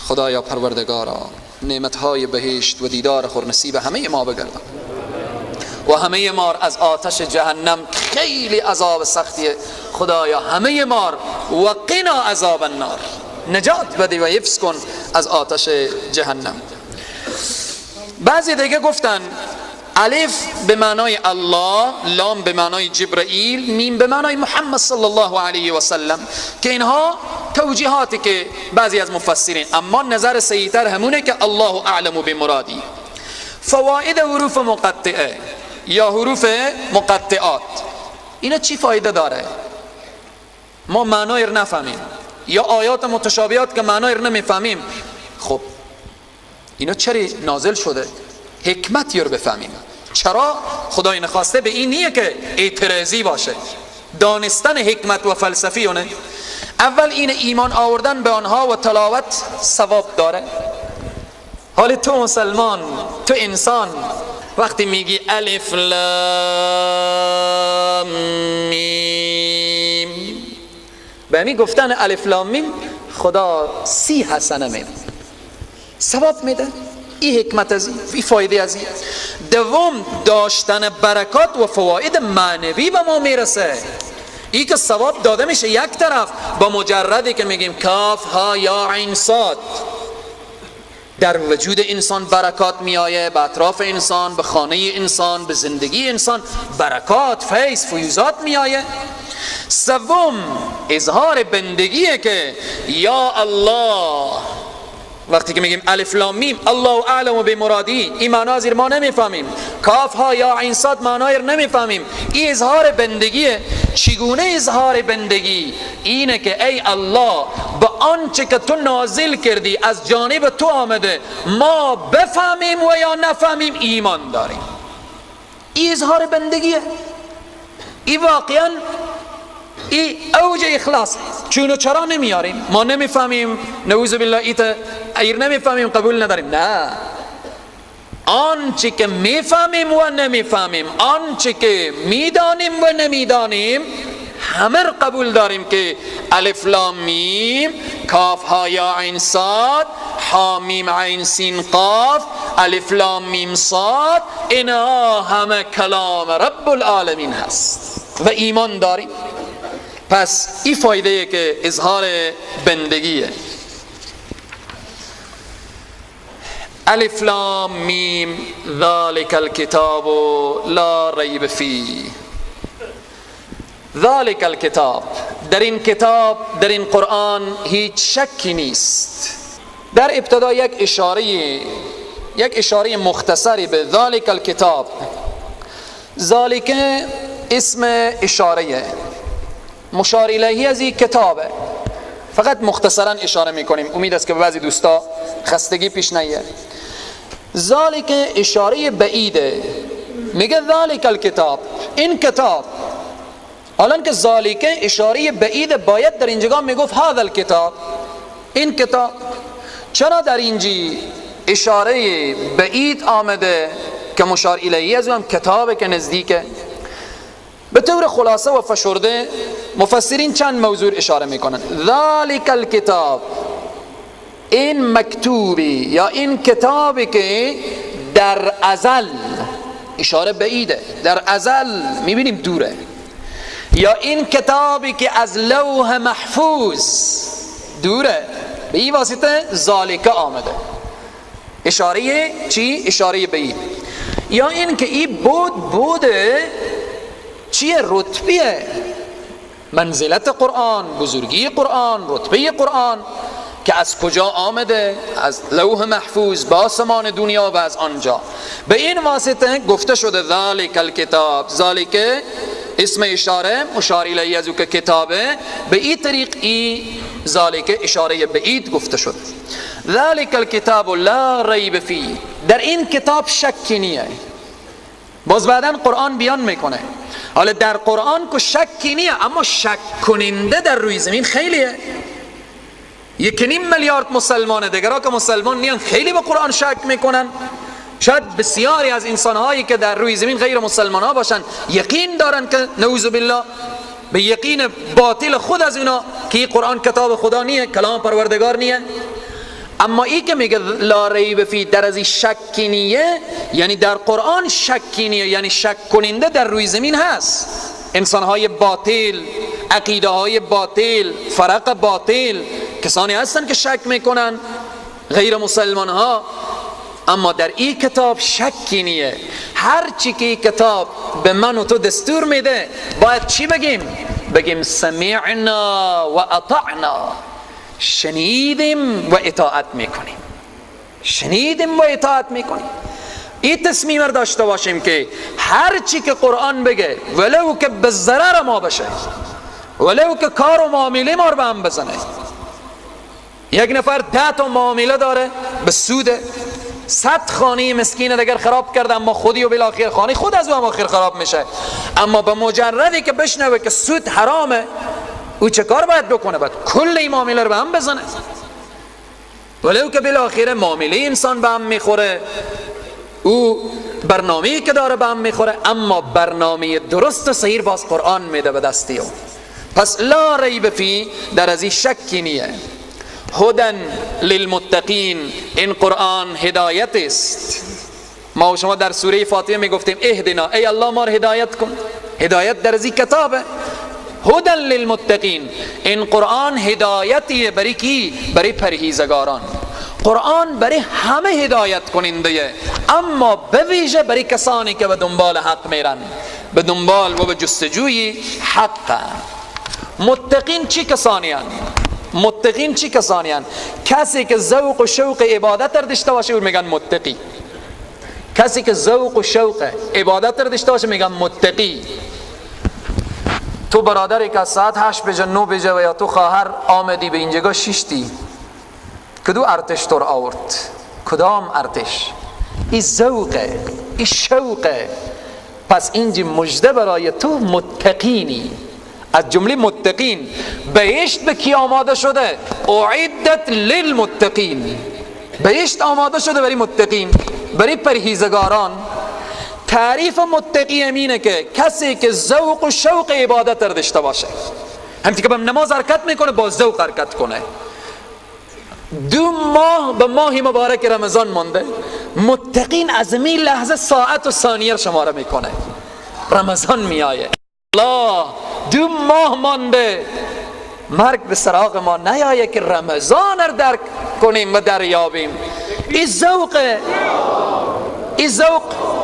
Speaker 1: خدایا پروردگارا، نعمتهای بهشت و دیدار خور نصیب همه ما بگردان و همه مار از آتش جهنم، خیلی عذاب سختیه، خدایا همه مار و قنا عذاب النار، نجات بده و حفظ کن از آتش جهنم. بعضی دیگه گفتن الف به معنای الله، لام به معنای جبرئیل، میم به معنای محمد صلی الله علیه و سلم، که اینها توجیهاتی که بعضی از مفسرین، اما نظر صحیح‌تر همونه که الله اعلم بمرادی. فواید حروف مقطعه یا حروف مقطعات، اینا چی فایده داره؟ ما معنای رو نفهمیم، یا آیات متشابهات که معنای رو نمیفهمیم. خب اینا چرا نازل شده؟ حکمتی رو بفهمیم. چرا خدای نخواسته به این نیه که اعتراضی باشه، دانستن حکمت و فلسفی اونه. اول این ایمان آوردن به آنها و تلاوت ثواب داره. حال تو مسلمان، تو انسان، وقتی میگی الف لام میم، به می گفتن الف لام میم خدا 30 حسنه میده، ثواب میده. این حکمت از این فایده از این. دوم، داشتن برکات و فواید معنوی به ما میرسه. ای که ثواب داده میشه یک طرف، با مجردی که میگیم کاف ها یا عین صاد، در وجود انسان برکات میآیه، به اطراف انسان، به خانه انسان، به زندگی انسان برکات، فیض، فیوزات میآیه. سوم، اظهار بندگیه که یا الله، وقتی که میگیم الف لام میم، الله اعلم بمرادی، این معنا زیر ما نمیفهمیم، کاف ها یا عین صاد معنای رو نمیفهمیم. این اظهار بندگیه. چگونه اظهار بندگی؟ اینه که ای الله، به آنچه که تو نازل کردی از جانب تو آمده، ما بفهمیم و یا نفهمیم ایمان داریم. این اظهار بندگیه. این واقعا ای اوج اخلاص. چون و چرا نمیاریم؟ ما نمیفهمیم، نعوذ بالله، ایت ایر نمیفهمیم، قبول نداریم. نه، آنچه که میفهمیم و نمیفهمیم، آنچه که میدانیم و نمیدانیم، همه رو قبول داریم که الف لام میم، کاف ها یا عین صاد، حا میم عین سین قاف، الف لام میم صاد، اینها همه کلام رب العالمین هست و ایمان داریم. پس این فایده که اظهار بندگیه. الف لام میم ذالک الکتاب لا ریب فیه. ذالک الکتاب، در این کتاب، در این قرآن هیچ شکی نیست. در ابتدا یک اشاره مختصری به ذالک الکتاب. ذالک اسم اشاره، مشار الیه از این کتابه. فقط مختصرا اشاره میکنیم، امید است که بعضی دوستا خستگی پیش نیاد. ذالک اشاره بعیده، میگه ذالک الکتاب، این کتاب. حالا که ذالک اشاره بعید، باید در اینجا میگفت هذا الکتاب، این کتاب. چرا در اینجی اشاره بعید آمده که مشار الیه از هم کتابه که نزدیکه؟ به طور خلاصه و فشرده مفسرین چند موضوع اشاره میکنن. ذالک الکتاب، این مکتوبی یا این کتابی که در ازل، اشاره بعیده، در ازل میبینیم دوره، یا این کتابی که از لوح محفوظ دوره، به این واسطه ذالک آمده، اشاره چی؟ اشاره بعید. یا این که این بود بوده چیه؟ رتبیه، منزلت قرآن، بزرگی قرآن، رتبه قرآن که از کجا آمده؟ از لوح محفوظ با آسمان دنیا و از آنجا. به این واسطه گفته شده ذالک الکتاب، ذالک اسم اشاره، مشار الیه از او که کتابه، به این طریق ای ذالک اشاره بعید گفته شده. ذالک الکتاب لا ریب فیه، در این کتاب شکی نیه. باز بعدا قرآن بیان میکنه. حالا در قرآن که شکی نیه، اما شک کننده در روی زمین خیلیه. 1.5 میلیارد مسلمانه، دیگرها که مسلمان نیان خیلی به قرآن شک میکنن. شاید بسیاری از انسانهایی که در روی زمین غیر مسلمان ها باشن یقین دارن که نعوذ بالله به یقین باطل خود از اونا که قرآن کتاب خدا نیه، کلام پروردگار نیه. اما ای که میگه لا ریب فی، در از شکی نیه، یعنی در قرآن شکی نیه، یعنی شک کننده در روی زمین هست. انسانهای باطل، عقیده های باطل، فرق باطل، کسانی هستن که شک میکنن، غیر مسلمان ها. اما در این کتاب شکی نیه. هر چی که این کتاب به من و تو دستور میده باید چی بگیم؟ بگیم سمعنا و اطعنا، شنیدیم و اطاعت میکنیم، شنیدیم و اطاعت میکنیم. این تصمیم رو داشته باشیم که هر چی که قرآن بگه، ولو که به ضرر ما بشه، ولو که کار و معامله ما رو به هم بزنه. یک نفر 10 تا معامله داره به سوده، 100 خانه مسکین دیگر خراب کرده، اما خودی و بالاخره خانه خود از او هم آخر خراب میشه. اما به مجردی که بشنوه که سود حرامه، او چه کار باید بکنه؟ باید کل این معامله رو به هم بزنه، ولو که بالاخره معامله انسان به هم میخوره، او برنامه‌ای که داره به هم میخوره، اما برنامه درست و صحیح باز قرآن میده به دستی او. پس لا ریب فی، در از این شکی نیه. هدن للمتقین، این قرآن هدایت است. ما و شما در سوره فاطمه میگفتیم اهدنا، ای الله ما رو هدایت کن. هدایت در از این کتابه. هدن للمتقین، این قرآن هدایتیه برای کی؟ برای پرهیزگاران. قرآن برای همه هدایت کننده، اما به ویژه برای کسانی که به دنبال حق میرن، به دنبال و به جستجوی حق. متقین چی کسانی هستند؟ متقین چی کسانی هستند؟ کسی که ذوق و شوق عبادت را داشته باشه او میگن متقی. کسی که ذوق و شوق عبادت را داشته باشه میگن متقی. تو برادری که ساعت 8 بجه 9 بجه و یا تو خواهر آمدی به اینجا شیشتی، کدو ارتش تو آورد؟ کدام ارتش؟ این ذوقه، این شوقه. پس اینجا مژده برای تو متقینی، از جمله متقین. بهشت به کی آماده شده؟ اعدت للمتقین. بهشت آماده شده برای متقین، برای پرهیزگاران. تعریف متقی امینه که کسی که ذوق و شوق عبادت را داشته باشه، همچنین که به نماز حرکت میکنه با ذوق حرکت کنه. 2 ماه به ماه مبارک رمضان مانده، متقین از این لحظه ساعت و ثانیه شماره میکنه. رمضان میآیه، الله 2 ماه مانده، مرگ به سراغ ما نیایه که رمضان را درک کنیم و دریابیم. این ذوق، این ذوق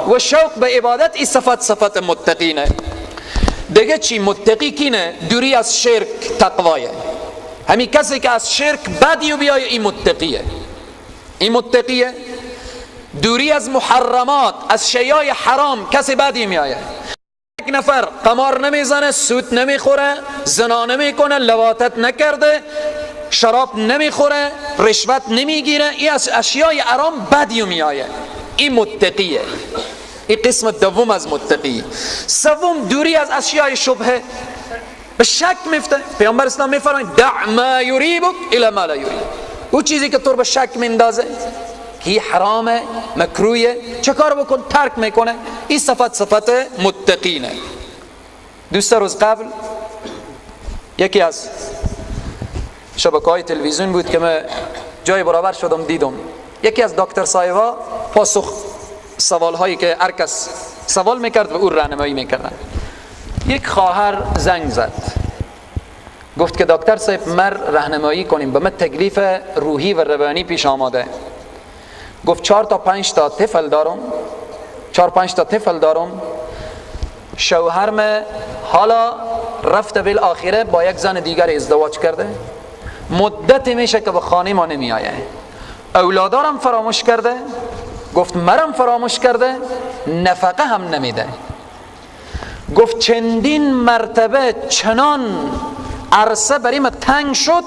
Speaker 1: و شوق به عبادت، این صفت صفت متقینه. دیگه چی؟ متقی کینه؟ دوری از شرک، تقوایه. همین کسی که از شرک بدی و بیایه این متقیه، این متقیه. دوری از محرمات، از شیای حرام، کسی بدی میایه. یک نفر قمار نمیزنه، سود نمیخوره، زنا نمیکنه، لواطت نکرده، شراب نمیخوره، رشوت نمیگیره، این از اشیای حرام بدی میایه، این متقیه. این قسم دوم از متقی. سوم دوری از اشیاء شبهه، به شک میفته. پیامبر اسلام میفرماید دع ما یریبک الی ما لا یریب. او چیزی که تو به شک میندازه که حرامه، مکروهه، چه کار بکن؟ ترک میکنه. این صفت صفت متقینه. 2 روز قبل یکی از شبکه‌های تلویزیون بود که من جای برابر شدم دیدم یکی از دکتر صاحبا پاسخ سوال هایی که هر کس سوال میکرد و او راهنمایی میکردن. یک خواهر زنگ زد، گفت که دکتر صاحب مر راهنمایی کنیم، به من تکلیف روحی و روانی پیش آماده. گفت 4 تا 5 تا طفل دارم، 4-5 تا طفل دارم، شوهرم حالا رفته بالآخره با یک زن دیگر ازدواج کرده، مدت میشه که به خانه ما نمی آیه، اولادارم فراموش کرده، گفت مرم فراموش کرده، نفقه هم نمیده. گفت چندین مرتبه چنان عرصه بریم تنگ شد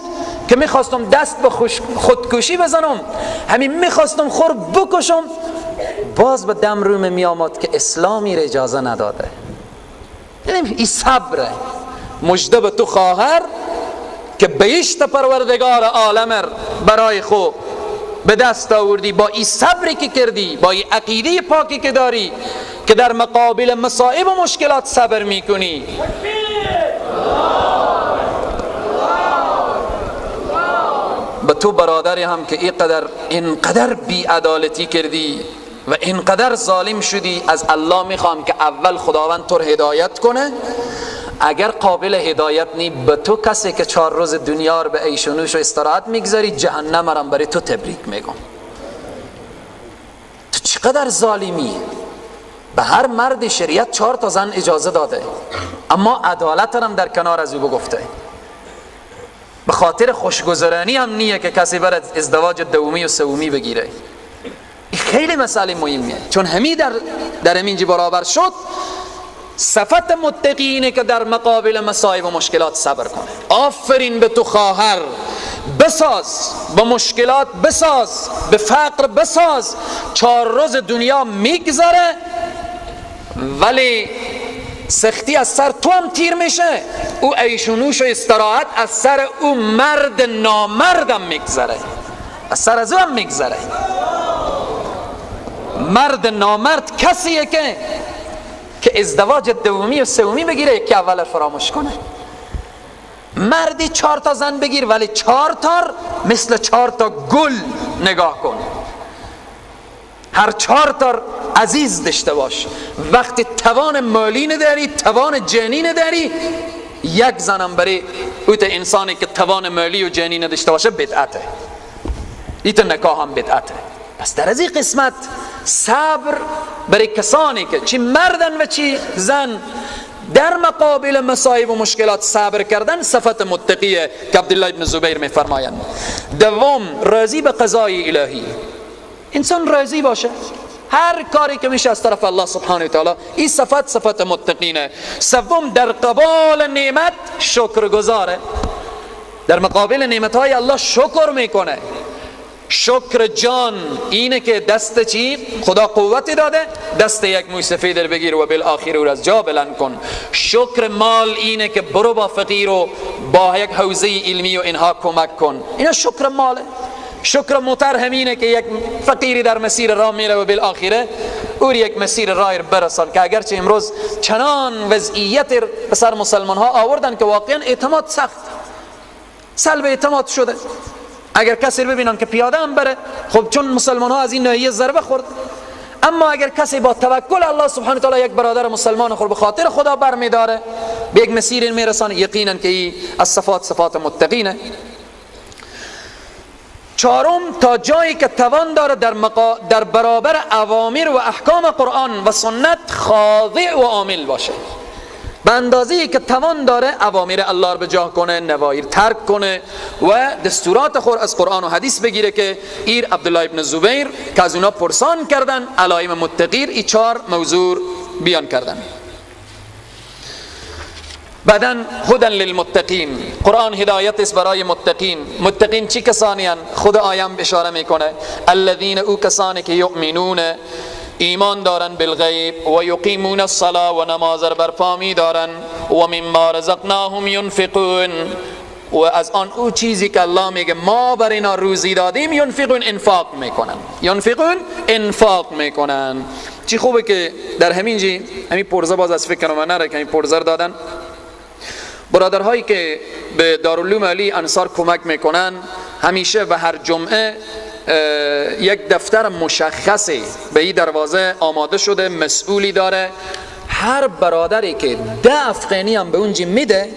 Speaker 1: که میخواستم دست به خودکشی بزنم، همین میخواستم خور بکشم، باز به دم روم میامد که اسلامی را اجازه نداده. این صبره. مژده به تو خواهر که بهشت پروردگار عالم برای خو به دست آوردی، با این صبری که کردی، با این عقیده پاکی که داری که در مقابل مصائب و مشکلات صبر میکنی. به تو برادری هم که اینقدر بی‌عدالتی کردی و اینقدر ظالم شدی، از الله میخوام که اول خداوند تو رو هدایت کنه. اگر قابل هدایت نی، به تو کسی که 4 روز دنیا رو به عیش و نوش و استراحت میگذاری، جهنم رم برای تو تبریک میگم. تو چقدر ظالمی! به هر مرد شریعت 4 تا زن اجازه داده، اما عدالت هم در کنار از او بگفته. به خاطر خوشگذرانی هم نیه که کسی بر ازدواج دومی و سومی بگیره. خیلی مسئله مهمیه، چون همی در همینجی برابر شد. صفت متقی اینه که در مقابل مصائب و مشکلات صبر کنه. آفرین به تو خواهر، بساز با مشکلات، بساز به فقر، بساز. 4 روز دنیا میگذره ولی سختی از سر تو هم تیر میشه، او عیش و نوش و استراحت از سر او مرد نامردم میگذره، از سر از او هم میگذره. مرد نامرد کسیه که ازدواج دومی و سومی بگیره، که اول فراموش کنه. مردی 4 تا زن بگیر ولی 4 تا مثل 4 تا گل نگاه کن، هر 4 تا عزیز داشته باش. وقتی توان مالی نداری، توان جنی نداری، یک زنم برای اوت انسانی که توان مالی و جنی نداشته باشه بدعته، ایت نکاح هم بدعته. پس در از این قسمت صبر برای کسانی که چی مردن و چی زن در مقابل مصائب و مشکلات صبر کردن صفت متقیه که عبدالله ابن زبیر میفرمایند. دوم، راضی به قضای الهی. انسان راضی باشه هر کاری که میشه از طرف الله سبحانه و تعالی، این صفت صفت متقینه. سوم، در قبال نعمت شکرگزاره، در مقابل نعمتهای الله شکر میکنه. شکر جان اینه که دست چی؟ خدا قوتی داده، دست یک موی سفید رو بگیر و بالآخر او از جا بلند کن. شکر مال اینه که برو با فقیر و با یک حوزه علمی و اینها کمک کن، اینا شکر ماله. شکر موتر همینه که یک فقیری در مسیر راه میره و بالآخره او یک مسیر راه برسان، که اگرچه امروز چنان وضعیت به سر مسلمان ها آوردن که واقعا اعتماد سخت، سلب اعتماد شده. اگر کسی ببینن که پیاده هم بره، خب چون مسلمان ها از این ناحیه ضربه خورد. اما اگر کسی با توکل الله سبحانه و تعالی یک برادر مسلمان خود به خاطر خدا برمیداره، به یک مسیر میرسانه، یقینا که این از صفات صفات متقینه. چهارم، تا جایی که توان داره در برابر اوامر و احکام قرآن و سنت خاضع و عامل باشه. به اندازه‌ای که توان داره اوامر الله رو به جا کنه، نواهی ترک کنه و دستورات خود از قرآن و حدیث بگیره، که ایر عبدالله ابن زبیر که از اونا پرسان کردن علایم متقیر، ای 4 موضوع بیان کردن. بعدن هدى للمتقین، قرآن هدایت است برای متقین. متقین چی کسانی هستند؟ خود آیم اشاره میکنه الذین، او کسانی که یؤمنون، ایمان دارن بالغیب، و یقیمون الصلاة و نماز را برپا می دارن، و مما رزقناهم ینفقون و از آن او چیزی که الله میگه ما بر اینا روزی دادیم، ینفقون انفاق میکنن، ینفقون انفاق میکنن. چی خوبه که در همین جی همین پرزه باز از فکر من نره که همین پرزه دادن. برادرهایی که به دارالعلوم علی انصار کمک میکنن همیشه و هر جمعه یک دفتر مشخصی به این دروازه آماده شده، مسئولی داره. هر برادری که 10 افغانی هم به اونجی میده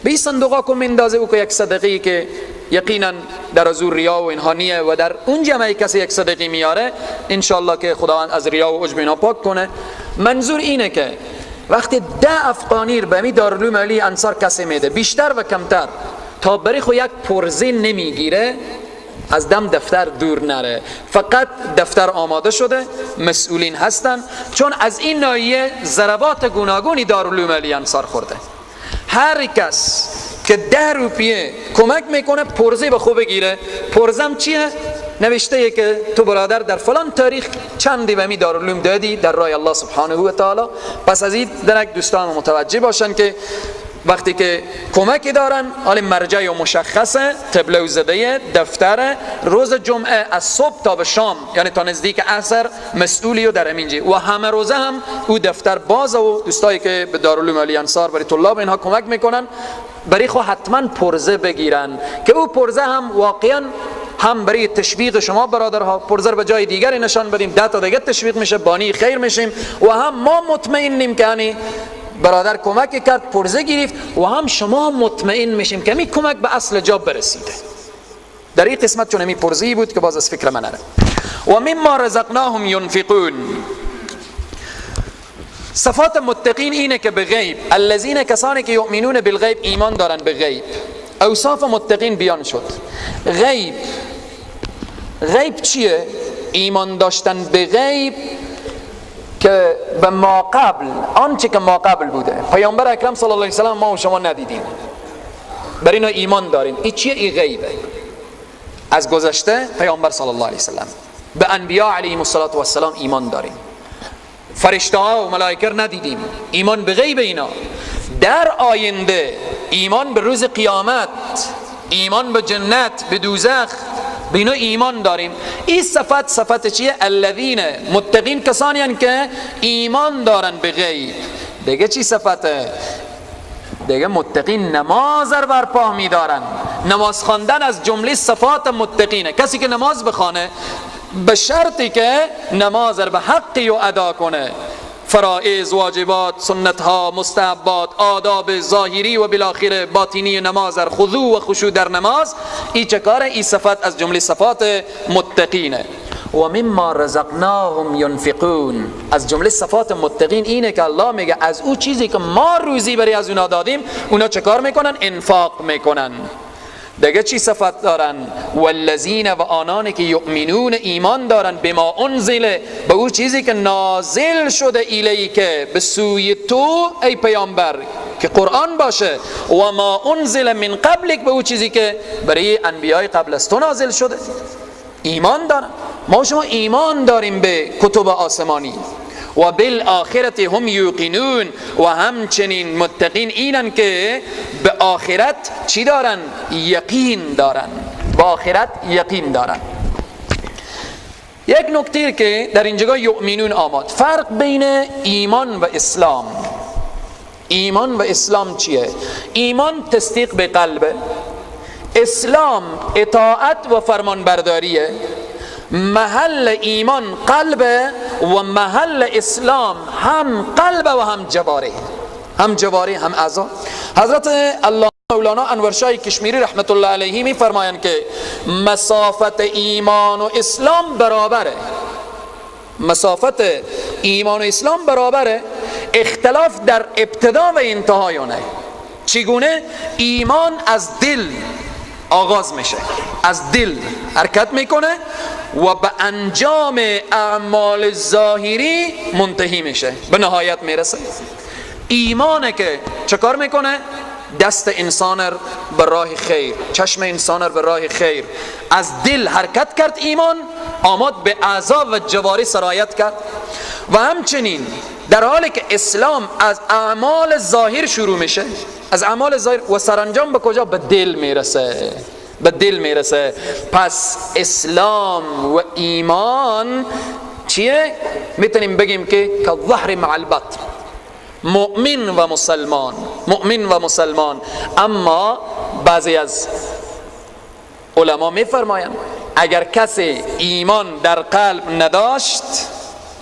Speaker 1: به این صندوقا کو میندازه، او که یک صدقه که یقینا در از ریا و اینها نیه و در اونجا هم کسی یک صدقه میاره انشالله که خداوند از ریا و عجب اینا پاک کنه. منظور اینه که وقتی 10 افغانی به می دارالعلوم علی انصار کسی میده، بیشتر و کمتر، تا بری خو یک پرزه نمیگیره از دم دفتر دور نره. فقط دفتر آماده شده، مسئولین هستن، چون از این ناحیه ضربات گوناگونی دارالعلوم علی انصار خورده. هر کس که 10 روپیه کمک میکنه پرزه به خوب بگیره. پرزم چیه؟ نوشته که تو برادر در فلان تاریخ چندی به می دارالعلوم دادی در راه الله سبحانه و تعالی. پس از این درک دوستان متوجه باشن که وقتی که کمکی دارن، حال مرجع و مشخصه، تبلو زده، دفتر، روز جمعه از صبح تا به شام، یعنی تا نزدیک عصر مسئولی و در همینجی و همه روزه هم او دفتر باز و دوستایی که به دارالعلوم علی انصار برای طلاب اینها کمک میکنن برای خو حتما پرزه بگیرن که او پرزه هم واقعا هم برای تشویق شما برادرها، پرزه به جای دیگری نشان بدیم، 10 تا دیگه تشویق میشه، بانی خیر میشیم و هم ما مطمئنیم که یعنی برادر کمک کرد، پرزه گرفت و هم شما مطمئن میشیم که می کمک به اصل جاب برسیده. در این قسمت چون می پرزه‌ای بود که باز از فکر من نره. و مما رزقناهم ینفقون. صفات متقین اینه که به غیب، الذین کسانی که یؤمنون بالغیب، ایمان دارن به غیب. اوصاف متقین بیان شد. غیب، غیب چیه؟ ایمان داشتن به غیب که به ما قبل، آنچه که ما قبل بوده. پیامبر اکرم صلی الله علیه و سلم ما و شما ندیدیم، بر اینا ایمان داریم. این چیه؟ این غیبه از گذشته. پیامبر صلی الله علیه و سلم، به انبیا علیهم الصلاة والسلام ایمان داریم. فرشته ها و ملائکه ندیدیم، ایمان به غیب اینا. در آینده ایمان به روز قیامت، ایمان به جنت، به دوزخ، به اینا ایمان داریم. این صفت، صفت چیه؟ الذین متقین کسانی هستند که ایمان دارن به غیب. دیگه چی صفته؟ دیگه متقین نماز رو برپا می‌دارن. نماز خواندن از جمله صفات متقینه. کسی که نماز بخوانه به شرطی که نماز رو به حقی و ادا کنه، فرائض، واجبات، سنت ها، مستحبات، آداب ظاهری و بالاخره باطینی نماز، خضوع و خشوع در نماز، ای چه کاره؟ ای صفت از جمله صفات متقینه. و مما رزقناهم ینفقون. از جمله صفات متقین اینه که الله میگه از او چیزی که ما روزی برای از اونا دادیم، اونا چه کار میکنن؟ انفاق میکنن. دیگه چی صفت دارن؟ والذین و آنان که یؤمنون ایمان دارن، بما انزل، به او چیزی که نازل شده، الیک، به سوی تو ای پیامبر که قرآن باشه، و ما انزل من قبلک، به او چیزی که برای انبیای قبل از تو نازل شده ایمان دارن. ما شما ایمان داریم به کتب آسمانی. و بالآخرت هم یوقنون. و همچنین متقین اینن که به آخرت چی دارن؟ یقین دارن، به آخرت یقین دارن. یک نکته که در اینجا یؤمنون آمد، فرق بین ایمان و اسلام. ایمان و اسلام چیه؟ ایمان تصدیق به قلبه، اسلام اطاعت و فرمانبرداریه. محل ایمان قلب و محل اسلام هم قلب و هم جواره، هم جواره هم اعضا. حضرت الله مولانا انورشاه کشمیری رحمت الله علیه می فرمایند که مسافت ایمان و اسلام برابره، مسافت ایمان و اسلام برابره، اختلاف در ابتدا و انتهای آنه. چگونه؟ ایمان از دل آغاز میشه، از دل حرکت میکنه و به انجام اعمال ظاهری منتهی میشه، به نهایت میرسه. ایمانه که چه کار میکنه؟ دست انسان به راه خیر، چشم انسان به راه خیر، از دل حرکت کرد ایمان، آمد به اعضا و جواری سرایت کرد. و همچنین در حالی که اسلام از اعمال ظاهر شروع میشه، از اعمال ظاهر و سرانجام به کجا؟ به دل میرسه، به دل میرسه. پس اسلام و ایمان چیه؟ میتونیم بگیم که کالظهر مع البطن، مؤمن و مسلمان، مؤمن و مسلمان. اما بعضی از علما میفرمایند اگر کسی ایمان در قلب نداشت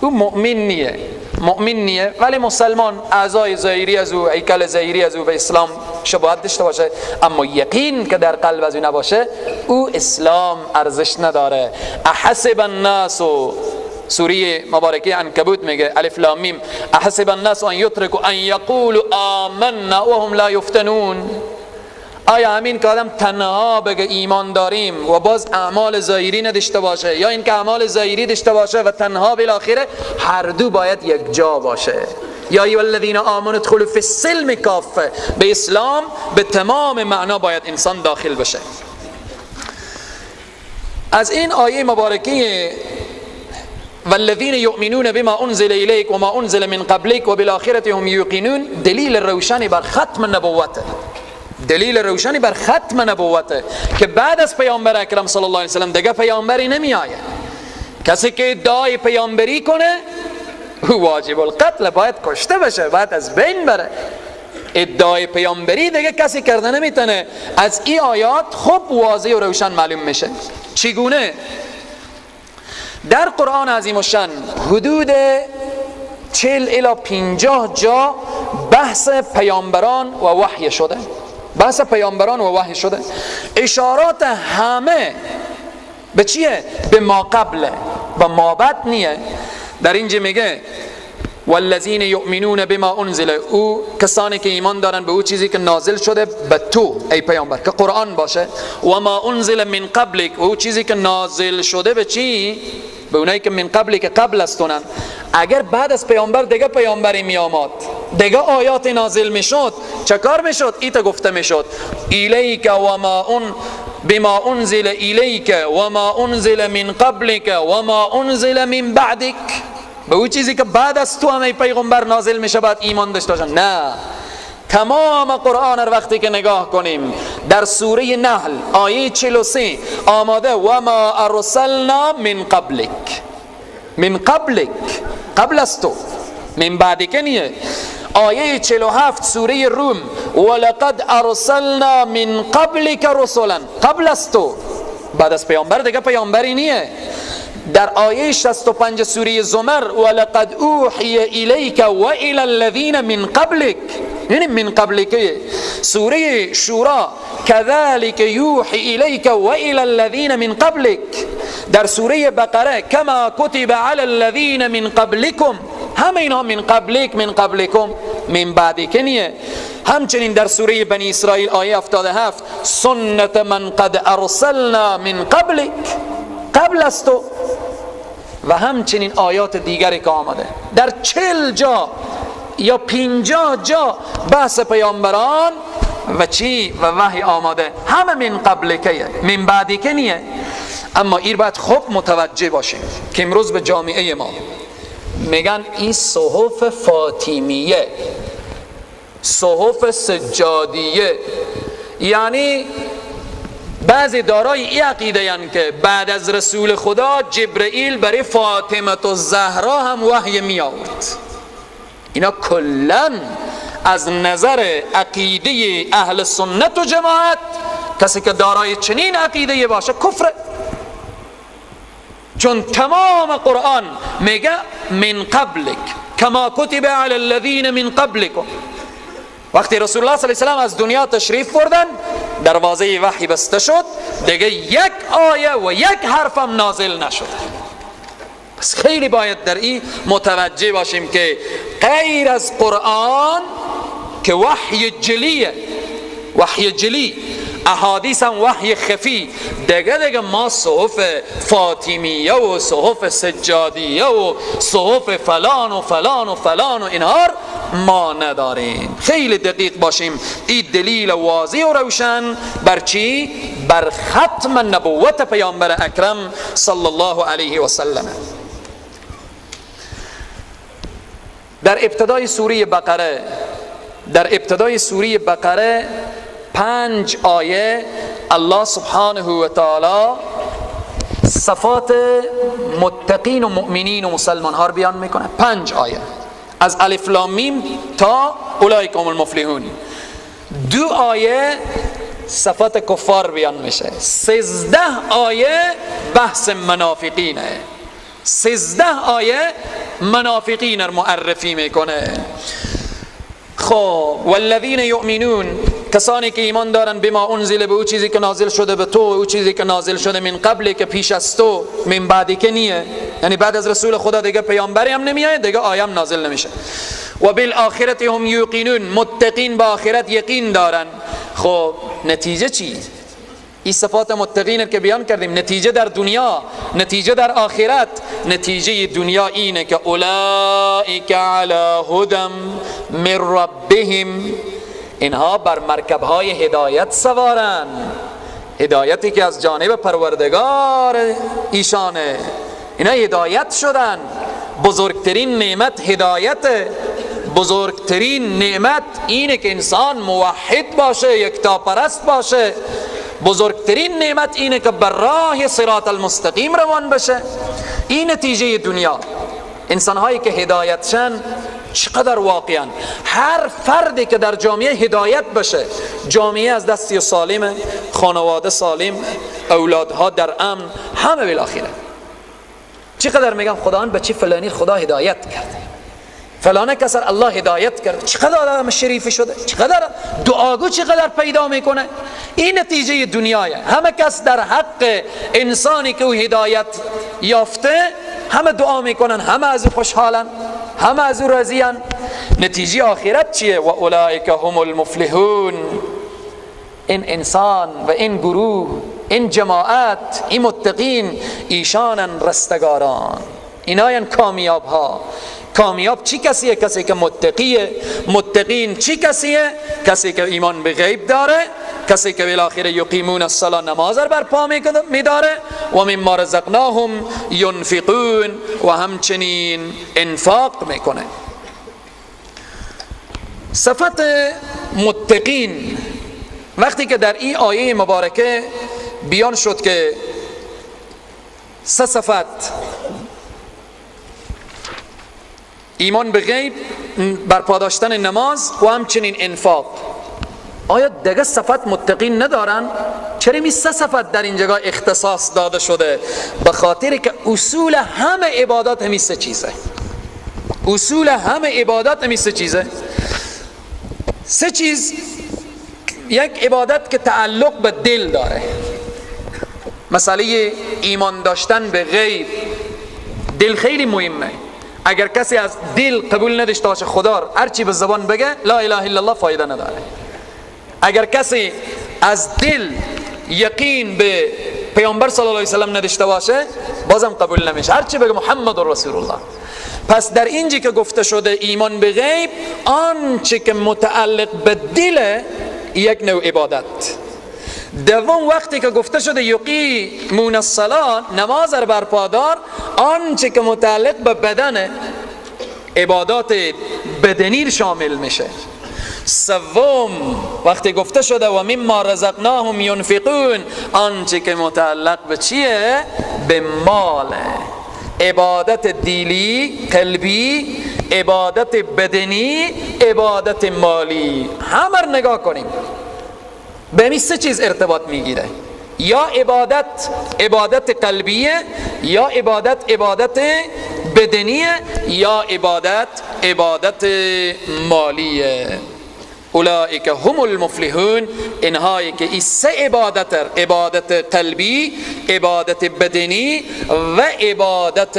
Speaker 1: او مؤمن نیه، مؤمن نیه، ولی مسلمان، اعضای ظاهری از او، هیکل ظاهری از او به اسلام شباهت داشته باشه، اما یقین که در قلب از او نباشه، او اسلام ارزش نداره. احسب الناس، سوره مبارکه عنکبوت میگه الف لام میم، احسب الناس ان یترکوا ان یقولوا آمنا وهم لا یفتنون. آیا همین که آدم تنها بگه ایمان داریم و باز اعمال ظاهری نداشته باشه، یا اینکه اعمال ظاهری داشته باشه و تنها بالاخره، هر دو باید یک جا باشه. یا ایها الذین آمنوا ادخلوا فی السلم کافه، به اسلام به تمام معنا باید انسان داخل بشه. از این آیه مبارکه والذین یؤمنون بما انزل الیک وما انزل من قبلک وبالاخره هم یوقنون دلیل روشنی بر ختم نبوت، دلیل روشنی بر ختم نبوته که بعد از پیامبر اکرم صلی الله علیه وسلم دیگه پیامبری نمی آید. کسی که ادعای پیامبری کنه او واجب القتل، باید کشته بشه، باید از بین بره. ادعای پیامبری دیگه کسی کرده نمیتونه. از این آیات خوب واضح و روشن معلوم میشه. چگونه؟ در قرآن عظیم الشان حدود 40 الی 50 جا بحث پیامبران و وحی شده، بحث پیامبران و وحی شده. اشارات همه به چیه؟ به ما قبل و ما بعد نیه. در اینجا میگه والذین یؤمنون بما انزل، او کسانی که ایمان دارن به او چیزی که نازل شده به تو ای پیامبر که قرآن باشه، و ما انزل من قبلک، او چیزی که نازل شده به چی؟ به اونایی که من قبلی که قبل از تونن. اگر بعد از پیامبر دیگه پیامبری می آمد، دیگه آیات نازل می شد، چه کار می شد؟ ایتا گفته می شد الیک و ما ان بما انزل الیک و ما انزل من قبلک و ما انزل من بعدک، به او چیزی که بعد از تو هم ای پیغمبر نازل میشه بعد ایمان داشته باشن. نه، تمام قرآن رو وقتی که نگاه کنیم در سوره نحل آیه 43 آماده و ما ارسلنا من قبلک، من قبلک قبل از تو، من بعدک نیه. آیه 47 سوره روم ولقد ارسلنا من قبلک رسولا، قبل از تو، بعد از پیامبر دیگه پیامبری نیه. در آیه 65 سوره زمر ولقد اوحی الیک و الی الذین من قبلک، یعنی من قبلک. سوره شورا كذلك یوحی الیک و الی الذین من قبلک. در سوره بقره کما کتب علی الذین من قبلکم، همه اینها من قبلک، من قبلکم، من بعدک نیه. همچنین در سوره بنی اسرائیل آیه 77 سنت من قد ارسلنا من قبلک، قبل از تو. و همچنین آیات دیگری که آمده در 40 جا یا 50 جا بحث پیامبران و چی و وحی آماده، همه من قبلکه، من بعدکه نیه. اما این باید خوب متوجه باشیم که امروز به جامعه ما میگن این صحف فاطمیه، صحف سجادیه، یعنی بعضی دارای این عقیده یعنی که بعد از رسول خدا جبرئیل برای فاطمه و زهرا هم وحی می آورد. اینا کلا از نظر عقیده اهل سنت و جماعت کسی که دارای چنین عقیده باشه کفره، چون تمام قرآن میگه من قبلک کما کتب علی الذین من قبلکم. وقتی رسول الله صلی الله علیه و سلم از دنیا تشریف بردن دروازه وحی بسته شد، دیگه یک آیه و یک حرف هم نازل نشد. پس خیلی باید در این متوجه باشیم که غیر از قرآن که وحی جلیه، وحی جلی، احادیث هم وحی خفی. دیگه ما صحف فاطمیه و صحف سجادیه و صحف فلان و فلان و فلان و اینها ما نداریم. خیلی دقیق باشیم. این دلیل واضح و روشن بر چی؟ بر ختم نبوت پیامبر اکرم صلی الله علیه و سلم. در ابتدای سوره بقره، در ابتدای سوره بقره 5 آیه الله سبحانه و تعالی صفات متقین و مؤمنین و مسلمان ها رو بیان میکنه. 5 آیه از الف لام میم تا اولئک هم المفلحون. 2 آیه صفات کفار بیان میشه. 13 آیه بحث منافقینه. 13 آیه منافقین رو معرفی میکنه. خب والذین یؤمنون، کسانی که ایمان دارن بما انزل، به او چیزی که نازل شده به تو، او چیزی که نازل شده من قبل، که پیش از تو، من بعدی که نیه، یعنی بعد از رسول خدا دیگه پیامبری هم نمیاد، دیگه آیه هم نازل نمیشه. و بالآخرة هم یوقنون، متقین به آخرت یقین دارن. خب نتیجه چی؟ این صفات متقین که بیان کردیم، نتیجه در دنیا، نتیجه در آخرت. نتیجه دنیا اینه که اولئک علی هدى من ربهم، اینها بر مرکبهای هدایت سوارن، هدایتی که از جانب پروردگار ایشانه. اینا هدایت شدن. بزرگترین نعمت هدایت، بزرگترین نعمت اینه که انسان موحد باشه، یکتاپرست باشه. بزرگترین نعمت اینه که بر راه صراط المستقیم روان بشه. این نتیجه دنیا. انسانهایی که هدایت شن چقدر واقعا هر فردی که در جامعه هدایت بشه، جامعه از دستی سالمه، خانواده سالم، اولادها در امن، همه بالاخره. چقدر میگم خداوند بچه فلانی خدا هدایت کرد، فلانه کسر الله هدایت کرد، چقدر آدم شریف شده، چقدر دعاگو چقدر پیدا میکنه. این نتیجه دنیایه. همه کس در حق انسانی که او هدایت یافته همه دعا میکنن، همه از او خوشحالن، همه از او راضیان. نتیجه آخرت چیه؟ و اولئک هم المفلحون. این انسان و این گروه، این جماعت، این متقین، ایشانن رستگاران، ایناین کامیاب ها. کامیاب چی کسیه؟ کسی که متقیه. متقین چی کسیه؟ کسی که ایمان به غیب داره، کسی که بالاخره یقیمون الصلاه، نماز رو برپا میداره، و مما رزقناهم ینفقون، و همچنین انفاق میکنه. صفت متقین وقتی که در این آیه مبارکه بیان شد که سه صفت، ایمان به غیب، برپا داشتن نماز و همچنین انفاق، آیا دیگه صفت متقین ندارن؟ چرا می سه صفت در اینجا اختصاص داده شده؟ به خاطر که اصول همه عبادات همی سه چیزه. اصول همه عبادات همی سه چیزه. سه چیز. یک عبادت که تعلق به دل داره، مسئله ایمان داشتن به غیب، دل خیلی مهمه. اگر کسی از دل قبول نداشته باشه خدا، هرچی به زبان بگه لا اله الا الله فایده نداره. اگر کسی از دل یقین به پیامبر صلی الله علیه و سلم نداشته باشه بازم قبول نمیشه، هرچی بگه محمد رسول الله. پس در اینجا که گفته شده ایمان به غیب، آنچه که متعلق به دل، یک نوع عبادت. دوم وقتی که گفته شده یقیمون الصلاه، نماز رو برپا دار، آنچه که متعلق به بدن، عبادات بدنی شامل میشه. سوم وقتی گفته شده و مما رزقناهم ینفقون، آنچه که متعلق به چیه؟ به مال. عبادت دیلی قلبی، عبادت بدنی، عبادت مالی، همه رو نگاه کنیم به این سه چیز ارتباط میگیره. یا عبادت عبادت قلبیه، یا عبادت عبادت بدنیه، یا عبادت عبادت مالیه. اولئک هم المفلحون. اینهایی که این سه عبادت، عبادت قلبی، عبادت بدنی و عبادت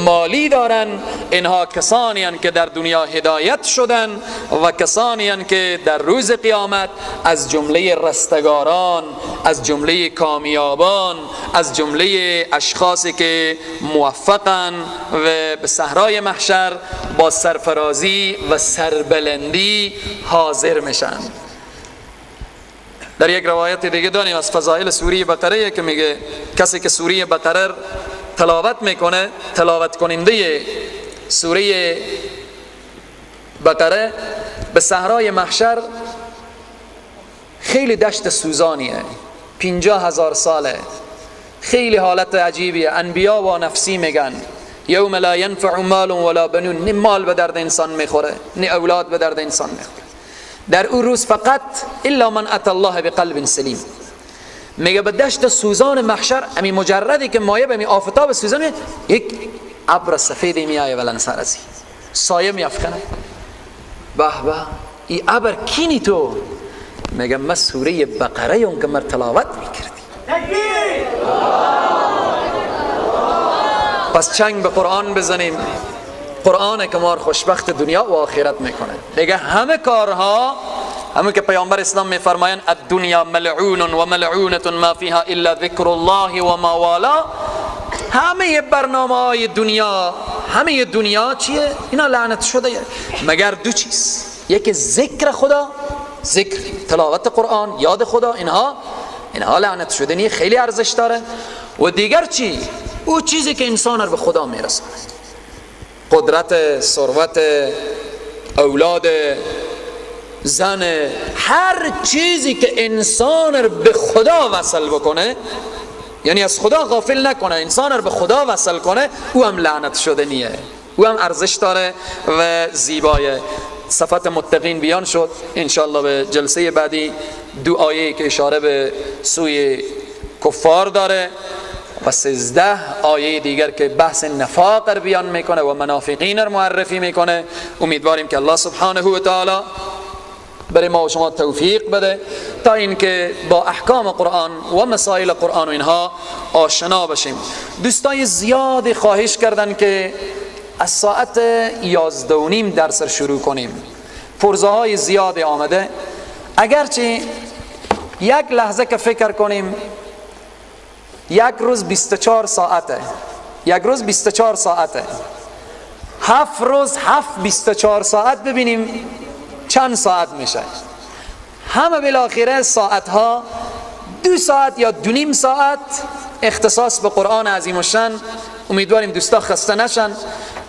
Speaker 1: مالی دارن، اینها کسانی هستند که در دنیا هدایت شدن و کسانی هستند که در روز قیامت از جمله رستگاران، از جمله کامیابان، از جمله اشخاصی که موفقن و به صحرای محشر با سرفرازی و سربلندی حاضر میشن. در یک روایت دیگه داریم از فضائل سوره بقره که میگه کسی که سوره بقره تلاوت میکنه، تلاوت کننده سوره بقره به صحرای محشر خیلی دشت سوزانیه، 50,000 ساله، خیلی حالت عجیبیه. انبیا و نفسی میگن یوم لا ینفع مال ولا بنون، نه مال به درد انسان میخوره نه اولاد به درد انسان میخوره در اون روز، فقط الا من اتى الله بقلب سلیم. میگه به دشت سوزان محشر، امی مجردی که مایه به امی آفتاب سوزان، یک ابر سفیدی میایه ولن سر ازی سایه میافکنه. به به ای ابر کینی تو؟ میگه من سوره بقره اون که مر تلاوت میکردی. پس چنگ به قرآن بزنیم، قرآن که ما خوشبخت دنیا و آخرت میکنه. دیگه همه کارها، همون که پیامبر اسلام میفرمایند الدنیا ملعون و ملعونة ما فیها الا ذکر الله و ما والا، همه برنامه های دنیا، همه دنیا چیه؟ اینا لعنت شده، مگر دو چیز، یکی ذکر خدا، ذکر تلاوت قرآن، یاد خدا، اینها لعنت شده نیه، خیلی ارزش داره. و دیگر چی؟ او چیزی که انسان رو به خدا میرسونه، قدرت، ثروت، اولاد، زن، هر چیزی که انسان رو به خدا وصل بکنه، یعنی از خدا غافل نکنه، انسان رو به خدا وصل کنه، او هم لعنت شده نیه، او هم ارزش داره و زیبایه. صفت متقین بیان شد. انشالله به جلسه بعدی دو آیه که اشاره به سوی کفار داره و 13 آیه دیگر که بحث نفاق رو بیان میکنه و منافقین رو معرفی میکنه. امیدواریم که الله سبحانه و تعالی برای ما و شما توفیق بده تا اینکه با احکام قرآن و مسائل قرآن و اینها آشنا بشیم. دوستای زیاد خواهش کردن که از ساعت 11:30 درس شروع کنیم. فرزه های زیاد آمده. اگرچه یک لحظه که فکر کنیم، یک روز 24 ساعته، یک روز 24 ساعته، 7 روز 7 24 ساعت، ببینیم چند ساعت میشه. همه بالاخره ساعت ها 2 ساعت یا 2.5 ساعت اختصاص به قرآن عظیم الشان. امیدواریم دوستا خسته نشن.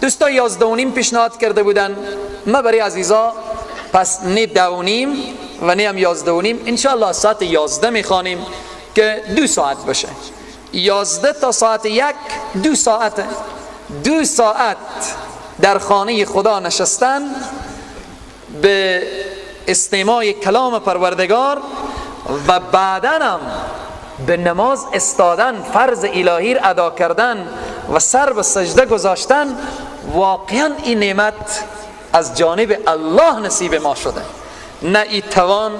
Speaker 1: دوستا 11:30 پیشنهاد کرده بودن، ما برای عزیزا پس نه 2:30 و نه هم 11:30، انشالله ساعت 11 میخوانیم که 2 ساعت بشه. 11 تا ساعت 1 2 ساعته. 2 ساعت در خانه خدا نشستن به استماع کلام پروردگار و بعداً هم به نماز استادن، فرض الهی را ادا کردن و سر به سجده گذاشتن، واقعا این نعمت از جانب الله نصیب ما شده. نه ای توان،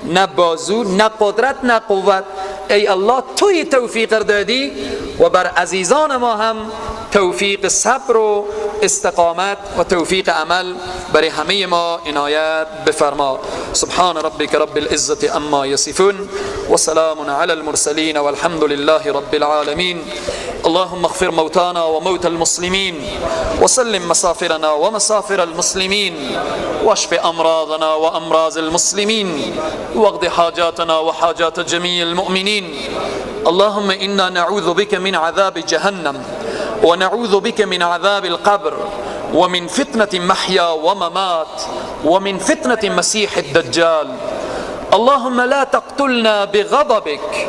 Speaker 1: نه بازو، نه قدرت، نه قوت. ای الله توی توفیق دادی و بر عزیزان ما هم توفیق صبر و استقامت و توفیق عمل برای همه ما عنایت بفرما. سبحان ربک رب العزة عما یصفون و سلام علی المرسلین والحمد لله رب العالمین. اللهم اغفر موتانا وموتى المسلمين وسلم مسافرنا ومسافر المسلمين واشف أمراضنا وأمراض المسلمين واقض حاجاتنا وحاجات جميع المؤمنين. اللهم إنا نعوذ بك من عذاب جهنم ونعوذ بك من عذاب القبر ومن فتنة محيا وممات ومن فتنة مسيح الدجال. اللهم لا تقتلنا بغضبك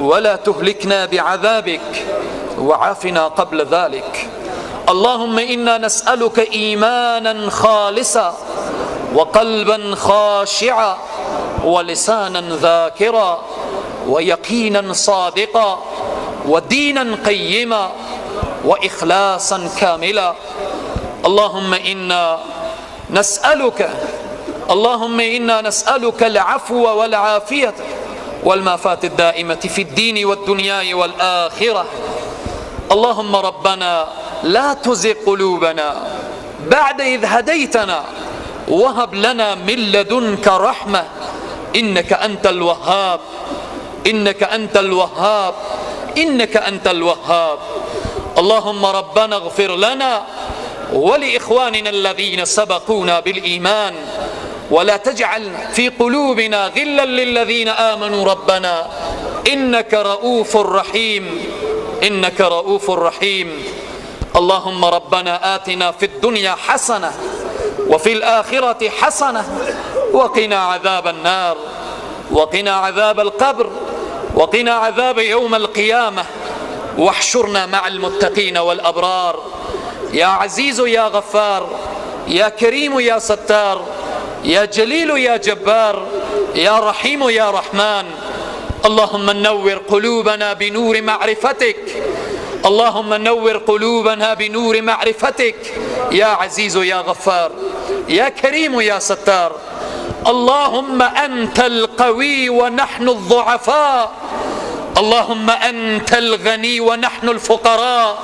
Speaker 1: ولا تهلكنا بعذابك وعافنا قبل ذلك. اللهم إنا نسألك إيمانا خالصا وقلبا خاشعا ولسانا ذاكرا ويقينا صادقا ودينا قيما وإخلاصا كاملا. اللهم إنا نسألك اللهم إنا نسألك العفو والعافية والمافات الدائمة في الدين والدنيا والآخرة. اللهم ربنا لا تزغ قلوبنا بعد إذ هديتنا وهب لنا من لدنك رحمة إنك أنت الوهاب، إنك أنت الوهاب، إنك أنت الوهاب. اللهم ربنا اغفر لنا ولإخواننا الذين سبقونا بالإيمان ولا تجعل في قلوبنا غلا للذين آمنوا ربنا إنك رؤوف رحيم، إنك رؤوف رحيم. اللهم ربنا آتنا في الدنيا حسنة وفي الآخرة حسنة وقنا عذاب النار، وقنا عذاب القبر، وقنا عذاب يوم القيامة، واحشرنا مع المتقين والأبرار. يا عزيز يا غفار، يا كريم يا ستار، يا جليل يا جبار، يا رحيم يا رحمن. اللهم نور قلوبنا بنور معرفتك، اللهم نور قلوبنا بنور معرفتك يا عزيز يا غفار، يا كريم يا ستار. اللهم أنت القوي ونحن الضعفاء، اللهم أنت الغني ونحن الفقراء،